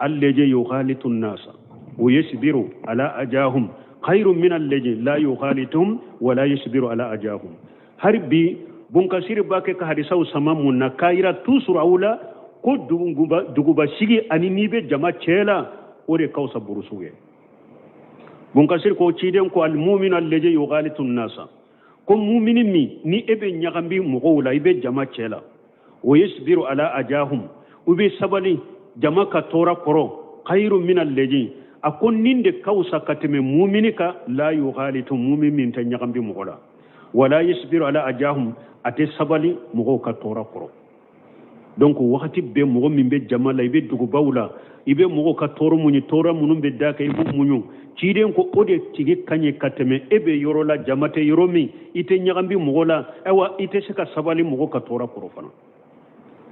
allazi yughalitu an-nasa wa yasbiru ala ajahum khayrun min allazi la yughalituhum wa la yasbiru ala ajahum. Har bi Bun Kasir b'a kɛ ka hadisaw sama mun na k'a yira toujours aw la ko duguba sigi ani n'i bɛ jama cɛ la, o de ka fisa burusu ye. Bun Kasir ko ciden ko al mu'minu allazi yughalitu an-nasa, ko mumini min ni e bɛ ɲagami mɔgɔw la, i bɛ jama cɛ la, Wa yasbiru ala ajahum, u bɛ sabali jama ka tɔɔrɔ kɔrɔ, khairu min allazi, a ko nin de ka wusa ka tɛmɛ mumini kan, la yughalitu, mumin min tɛ ɲagambi mɔgɔ la, wala yasbiru ala ajahum, a tɛ sabali mɔgɔw ka tɔɔrɔ kɔrɔ. Donc wagati bɛɛ mɔgɔ min bɛ jama la, i bɛ dugubaw la, i bɛ mɔgɔw ka tɔɔrɔ muɲu, tɔɔrɔ minnu bɛ da kan i b'u muɲu, ciden ko o de tigi ka ɲi ka tɛmɛ e bɛ yɔrɔ la jama tɛ yɔrɔ min, i tɛ ɲagambi mɔgɔ la, ayiwa i tɛ se ka sabali mɔgɔw ka tɔɔrɔ kɔrɔ fana.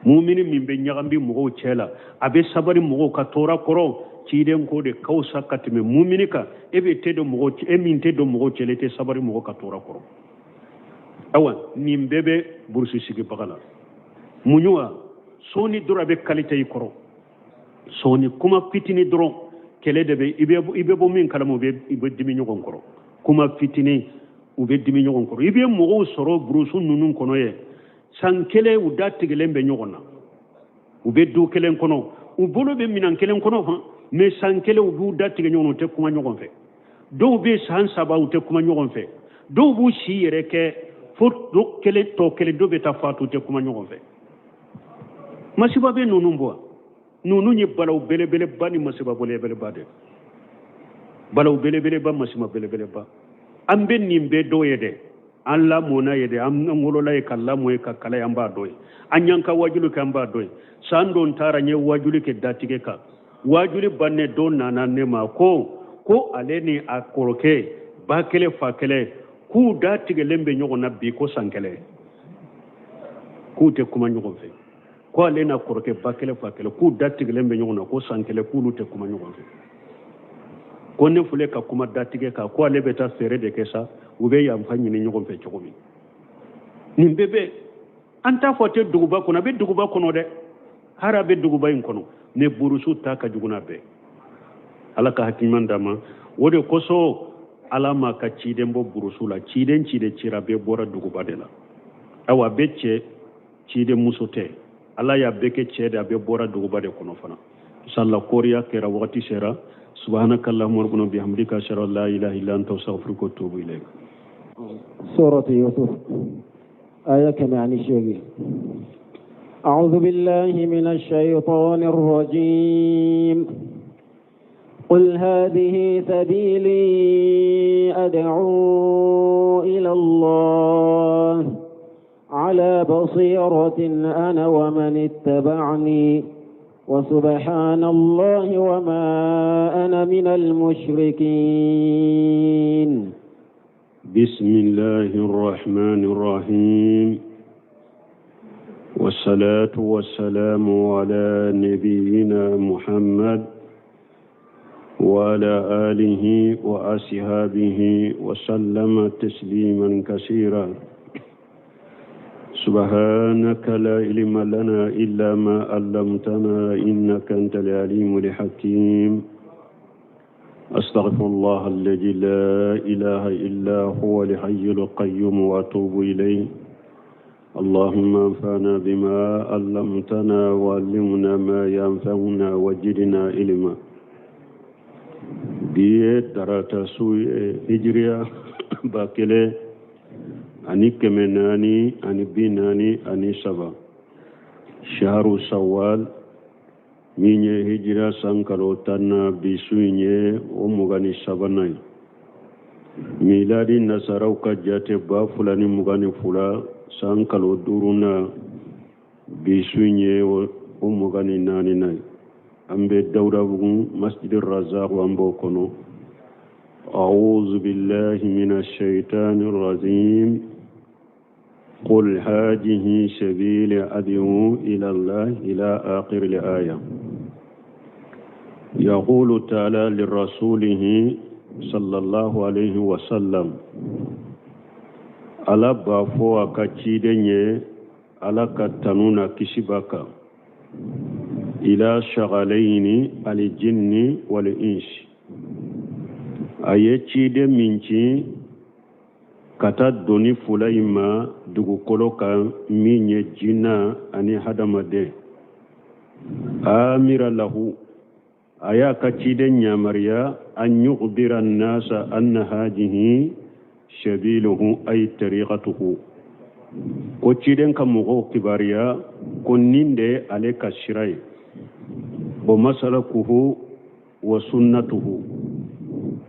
Mumini min bɛ ɲagambi mɔgɔw cɛ la, a bɛ sabali mɔgɔw ka tɔɔrɔ kɔrɔ, ciden ko de ka wusa ka tɛmɛ mumini kan, e bɛ tɛ don mɔgɔw, e min tɛ don mɔgɔw cɛ la, i tɛ sabali mɔgɔw ka tɔɔrɔ kɔrɔ. Ayiwa nin bɛɛ bɛ burusi sigibaga la. Muɲu wa sɔɔni dɔrɔn a bɛ kalite i kɔrɔ, sɔɔni kuma fitini dɔrɔn kɛlɛ de bɛ, i bɛ bɔ min kalama, i bɛ dimi ɲɔgɔn kɔrɔ, kuma fitini u bɛ dimi ɲɔgɔn kɔrɔ. I bɛ mɔgɔw sɔrɔ burusu ninnu kɔnɔ ye san kelen u da tigɛlen bɛ ɲɔgɔn na, u bɛ du kelen kɔnɔ, u bolo bɛ minɛn kelen kɔnɔ han, mais san kelen u b'u da tigɛ ɲɔgɔn na, u tɛ kuma ɲɔgɔn fɛ. Dɔw bɛ san 3 u tɛ kuma ɲɔgɔn fɛ, dɔw b'u si yɛrɛ kɛ fo dɔ kelen tɔ kelen dɔ bɛ taa fatu, u tɛ kuma ɲɔgɔn fɛ. Masiba bɛ ninnu bɔ, ninnu ye balaw belebeleba ni masiba belebeleba de, balaw belebeleba, masiba belebeleba. An bɛ nin bɛɛ dɔw ye dɛ, an lamɔna ye dɛ, an wolola ye ka lamɔ ye ka kala ye, an b'a dɔn ye, an y'an ka wajuli kɛ, an b'a dɔn ye. San dɔ n taara n ye wajuli kɛ datigɛ kan, wajuli bannen dɔ nana ne ma ko ale ni a kɔrɔkɛ ba kelen fa kelen k'u da tigɛlen bɛ ɲɔgɔn na bi ko san kelen, k'u tɛ kuma ɲɔgɔn fɛ, ko ale n'a kɔrɔkɛ ba kelen fa kelen k'u da tigɛlen bɛ ɲɔgɔn na ko san kelen k'olu tɛ kuma ɲɔgɔn fɛ, ko ne filɛ ka kuma datigɛ kan, ko ale bɛ taa fɛɛrɛ de kɛ sa, u bɛ yanfa ɲini ɲɔgɔn fɛ cogo min. Nin bɛɛ bɛ an t'a fɔ a tɛ duguba kɔnɔ, a bɛ duguba kɔnɔ dɛ, hali a bɛ duguba in kɔnɔ, ne burusu ta ka jugu n'a bɛɛ. Ala ka hakili ɲuman d'an ma. O de kosɔn Ala m'a ka ciden bɔ burusu la, ciden ciden cira bɛɛ bɔra duguba de la. Awa a bɛ cɛ ciden muso tɛ, Ala y'a bɛɛ kɛ cɛ de, a bɛɛ bɔra duguba de kɔnɔ fana. Inshallah koriya kɛra wagati sera. Subhanaka Allahumma rabbana bihamdika ashhadu an la ilaha illa anta astaghfiruka wa atubu ilayk. Suratu Yusuf aya 108. أعوذ بالله من الشيطان الرجيم. قل هذه سبيلي أدعو إلى الله على بصيرة أنا ومن اتبعني وسبحان الله وما أنا من المشركين. بسم الله الرحمن الرحيم، والصلاة والسلام على نبينا محمد وعلى آله وأصحابه وسلم تسليما كثيرا. سبحانك لا علم لنا إلا ما علمتنا إنك أنت العليم الحكيم. أستغفر الله الذي لا إله إلا هو الحي القيوم وأتوب إليه. اللهم انفعنا بما علمتنا وعلمنا ما ينفعنا وزدنا علما. Bi ye tarata su ye, hijiriya 1443, shaharu sawal min ye hijira san kalo 10 na, bi su in ye o 23nan ye. Miladi nasaraw ka jate 2022 san kalo 5 na, bi su in ye o 24nan ye. An bɛ Dawudabugu Masjid Razak an b'o kɔnɔ. أعوذ بالله من الشيطان الرجيم. قل هذه سبيلي أدعو إلى الله إلى آخر الآية. يقول تعالى لرسوله صلى الله عليه وسلم ala b'a fɔ a ka ciden ye, ala ka tanu na kisi b'a kan, ila shagalayni aljinni wal insi, a ye ciden min ci ka taa doni fila in ma dugukolo kan, min ye jinna ani hadamaden. Amira lahu, a y'a ka ciden yamaruya an yukhbira nasa anna hadihi sabiluhu ay tariqatuhu, Ko ciden ka mɔgɔw kibaruya ko nin de ye ale ka sira ye, wa masalakuhu wa sunnatuhu,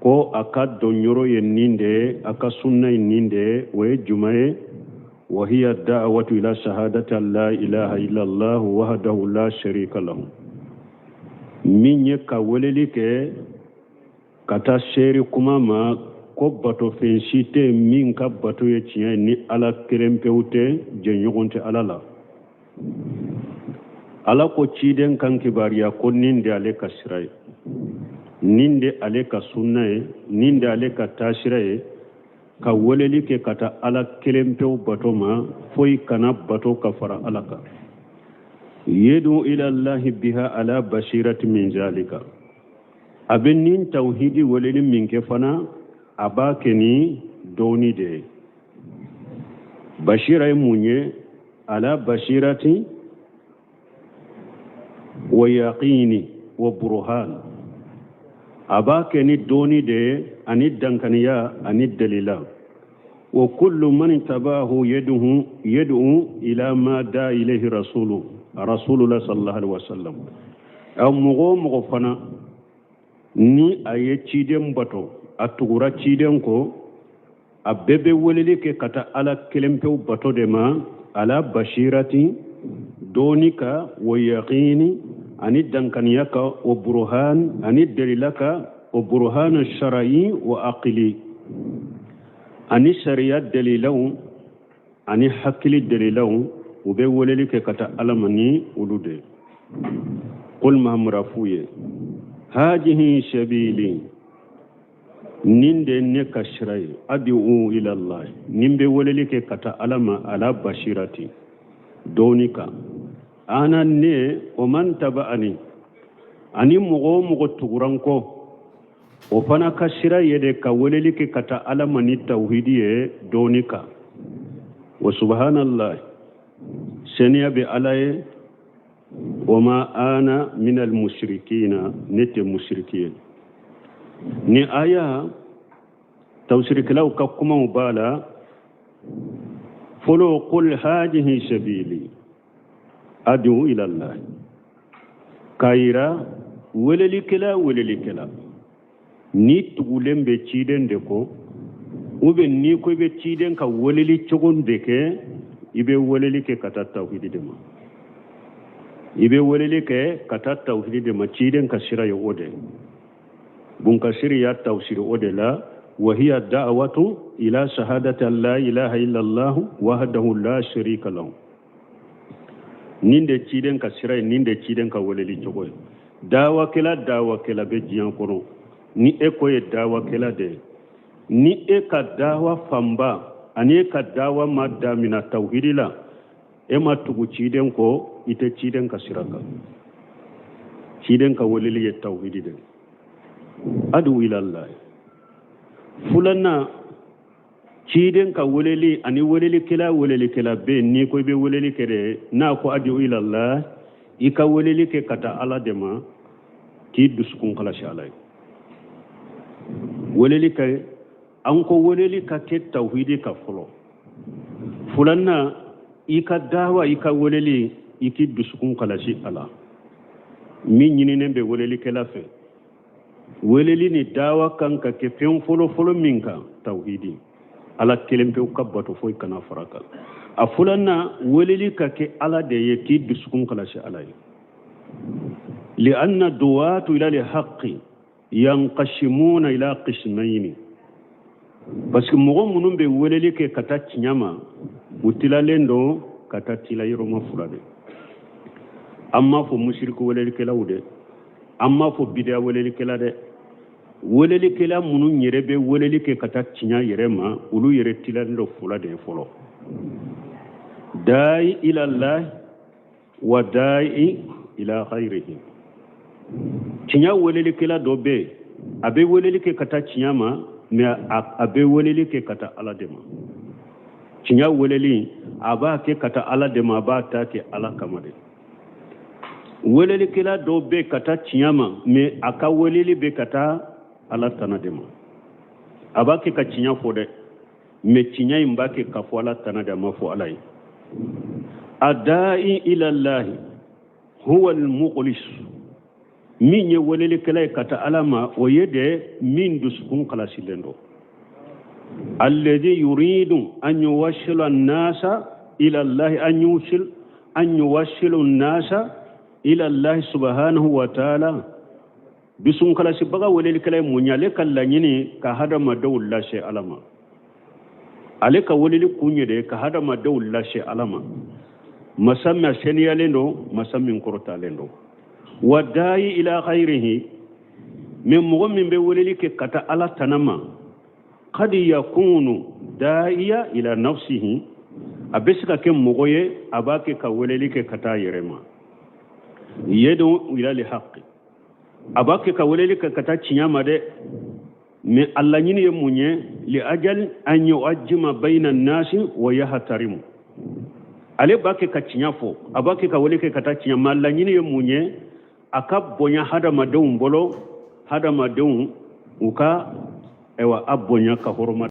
ko a ka donyɔrɔ ye nin de ye, a ka sunna ye nin de ye. O ye jumɛn ye? Wa hiya da'watu ila shahadati an la ilaha illallah wahdahu la sharika lahu, min ye ka weleli kɛ ka taa seere kuma ma ko batofɛn si tɛ min ka bato ye tiɲɛ ye ni Ala kelen pewu tɛ, jɛɲɔgɔn tɛ Ala la. Ala ko ciden kan kibaruya ko nin de ale ka sira ye, nin de ale ka sunna ye, nin de ale ka taasira ye, ka weleli kɛ ka taa Ala kelen pewu bato ma, foyi kana bato ka fara Ala kan. Yedu ila Allahi biha ala basirati min zalika, a bɛ nin tawhidi weleli min kɛ fana, a b'a kɛ ni dɔnni de ye. Basira ye mun ye? Ala basirati wa yaqini wa burhan, a b'a kɛ ni dɔnni de ye ani dankaniya ani dalila. Wa kullu man tabahu yaduhu yad'u ila ma da ilayhi rasulu rasulullah sallallahu alaihi wasallam. A mɔgɔ o mɔgɔ fana ni a ye ciden bato, a tugura ciden kɔ, a bɛɛ bɛ weleli kɛ ka taa Ala kelen pewu bato de ma, ala basirati, dɔnni ka, wa yaqini, ani dankaniya ka, wa burhan, ani dalila ka, wa burhan shar'i wa aqli, ani sariya dalilaw ani hakili dalilaw, u bɛ weleli kɛ ka taa Ala ma ni olu de. Qul, Mahamadu f'u ye, hajihi sabili, nin de ne ka sira ye, ad'u ila Allah, nin bɛ weleli kɛ ka taa Ala ma, ala basirati, dɔɔni kan, ana, ne, o man taba'ani, ani mɔgɔ o mɔgɔ tugura n kɔ, o fana ka sira ye de ka weleli kɛ ka taa Ala ma ni tawhidi ye, dɔɔni kan. Wa subhanallah, seniya bɛ Ala ye, wa ma ana minal mushrikina, ne tɛ mushriki ye. Ni aya tafsirikɛlaw ka kumaw b'a la. Fɔlɔ, qul hadihi sabili ad'u ila Allah, k'a yira welelikɛla welelikɛla ni tugulen bɛ ciden de kɔ, ou bien n'i ko i bɛ ciden ka weleli cogo de kɛ, i bɛ weleli kɛ ka taa tawhidi de ma, i bɛ weleli kɛ ka taa tawhidi de ma. Ciden ka sira ye o de. Bunkasiri y'a tafsiri o de la, wa hiya da'watu ila shahadati an la ilaha illallah wahdahu la sharika lahu. Nin de ciden ka sira ye, nin de ciden ka weleli cogo ye. Dawakɛla dawakɛla bɛ diɲɛ kɔnɔ, ni e ko ye dawakɛla de ye, ni e ka dawa fanba ani e ka dawa ma damina tawhidi la, e ma tugu ciden kɔ, i tɛ ciden ka sira kan. Ciden ka weleli ye tawhidi de, adu ilallah. Filanan, ciden ka weleli ani welelikɛla welelikɛla bɛ yen, n'i ko i bɛ weleli kɛ de, n'a ko adu ilallah, i ka weleli kɛ ka taa Ala de ma, k'i dusukun kalasi Ala ye. Weleli kɛ, an ko weleli ka kɛ tawhidi ka fɔlɔ. Filanan, i ka dawa, i ka weleli, i k'i dusukun kalasi a la. Min ɲininen bɛ welelikɛla fɛ, weleli ni dawa kan ka kɛ fɛn fɔlɔ-fɔlɔ min kan, tawhidi, Ala kelen pewu ka bato, foyi kana fara kan. A filanan, weleli ka kɛ Ala de ye, k'i dusukun kalasi Ala ye. Li'anna duwatu ila lhaqqi yanqashimuna ila qismayni, parce que mɔgɔ minnu bɛ weleli kɛ ka taa tiɲɛ ma, u tilalen don ka taa tila yɔrɔma fila de. An m'a fɔ musiriku welelikɛlaw dɛ, an m'a fɔ bidiya welelikɛla dɛ. Welelikɛla minnu yɛrɛ bɛ weleli kɛ ka taa tiɲɛ yɛrɛ ma, olu yɛrɛ tilalen don fila de ye fɔlɔ: da'i ila Allah wa da'i ila ghayrihi. Tiɲɛ welelikɛla dɔ bɛ yen, a bɛ weleli kɛ ka taa tiɲɛ ma, mais a bɛ weleli kɛ ka taa Ala de ma. Tiɲɛ weleli, a b'a kɛ ka taa Ala de ma, a b'a ta kɛ Ala kama de. Welelikɛla dɔw bɛ ka taa tiɲɛ ma, mais a ka weleli bɛ ka taa Ala tana de ma. A b'a kɛ ka tiɲɛ fɔ dɛ. Mais tiɲɛ in b'a kɛ ka fɔ Ala tana de, a ma fɔ Ala ye. Adai ilallahi huwa almukhlis, min ye welelikɛla ye ka taa Ala ma, o ye de min dusukun kalasilen don. Alladhi yuridu an yuwassila an-nasa ila Allahi, an yusil an yuwassilu an-nasa ila Allahi subhanahu wa ta'ala. Dusunkalasibaga welelikɛla ye mun ye? Ale ka laɲini ka hadamadenw lase Ala ma. Ale ka weleli kun ye de ka hadamadenw lase Ala ma, masa min a seniyalen don, masa min kɔrɔtalen don. Wa dayi ila ghayrihi, mais mɔgɔ min bɛ weleli kɛ ka taa Ala tana ma, kadi yakunu da'iya ila nafsihi, a bɛ se ka kɛ mɔgɔ ye a b'a kɛ ka weleli kɛ ka taa yɛrɛ ma. Yadu ila lihaqi, a b'a kɛ ka weleli kɛ ka taa tiɲɛ ma dɛ, mais a laɲini ye mun ye? Li ajal an yu'ajjima bayna nasi wa yahtarimu. Ale b'a kɛ ka tiɲɛ fɔ, a b'a kɛ ka wele kɛ ka taa tiɲɛ ma, a laɲini ye mun ye? A ka bonya hadamadenw bolo, hadamadenw u ka ayiwa a bonya ka hɔrɔma.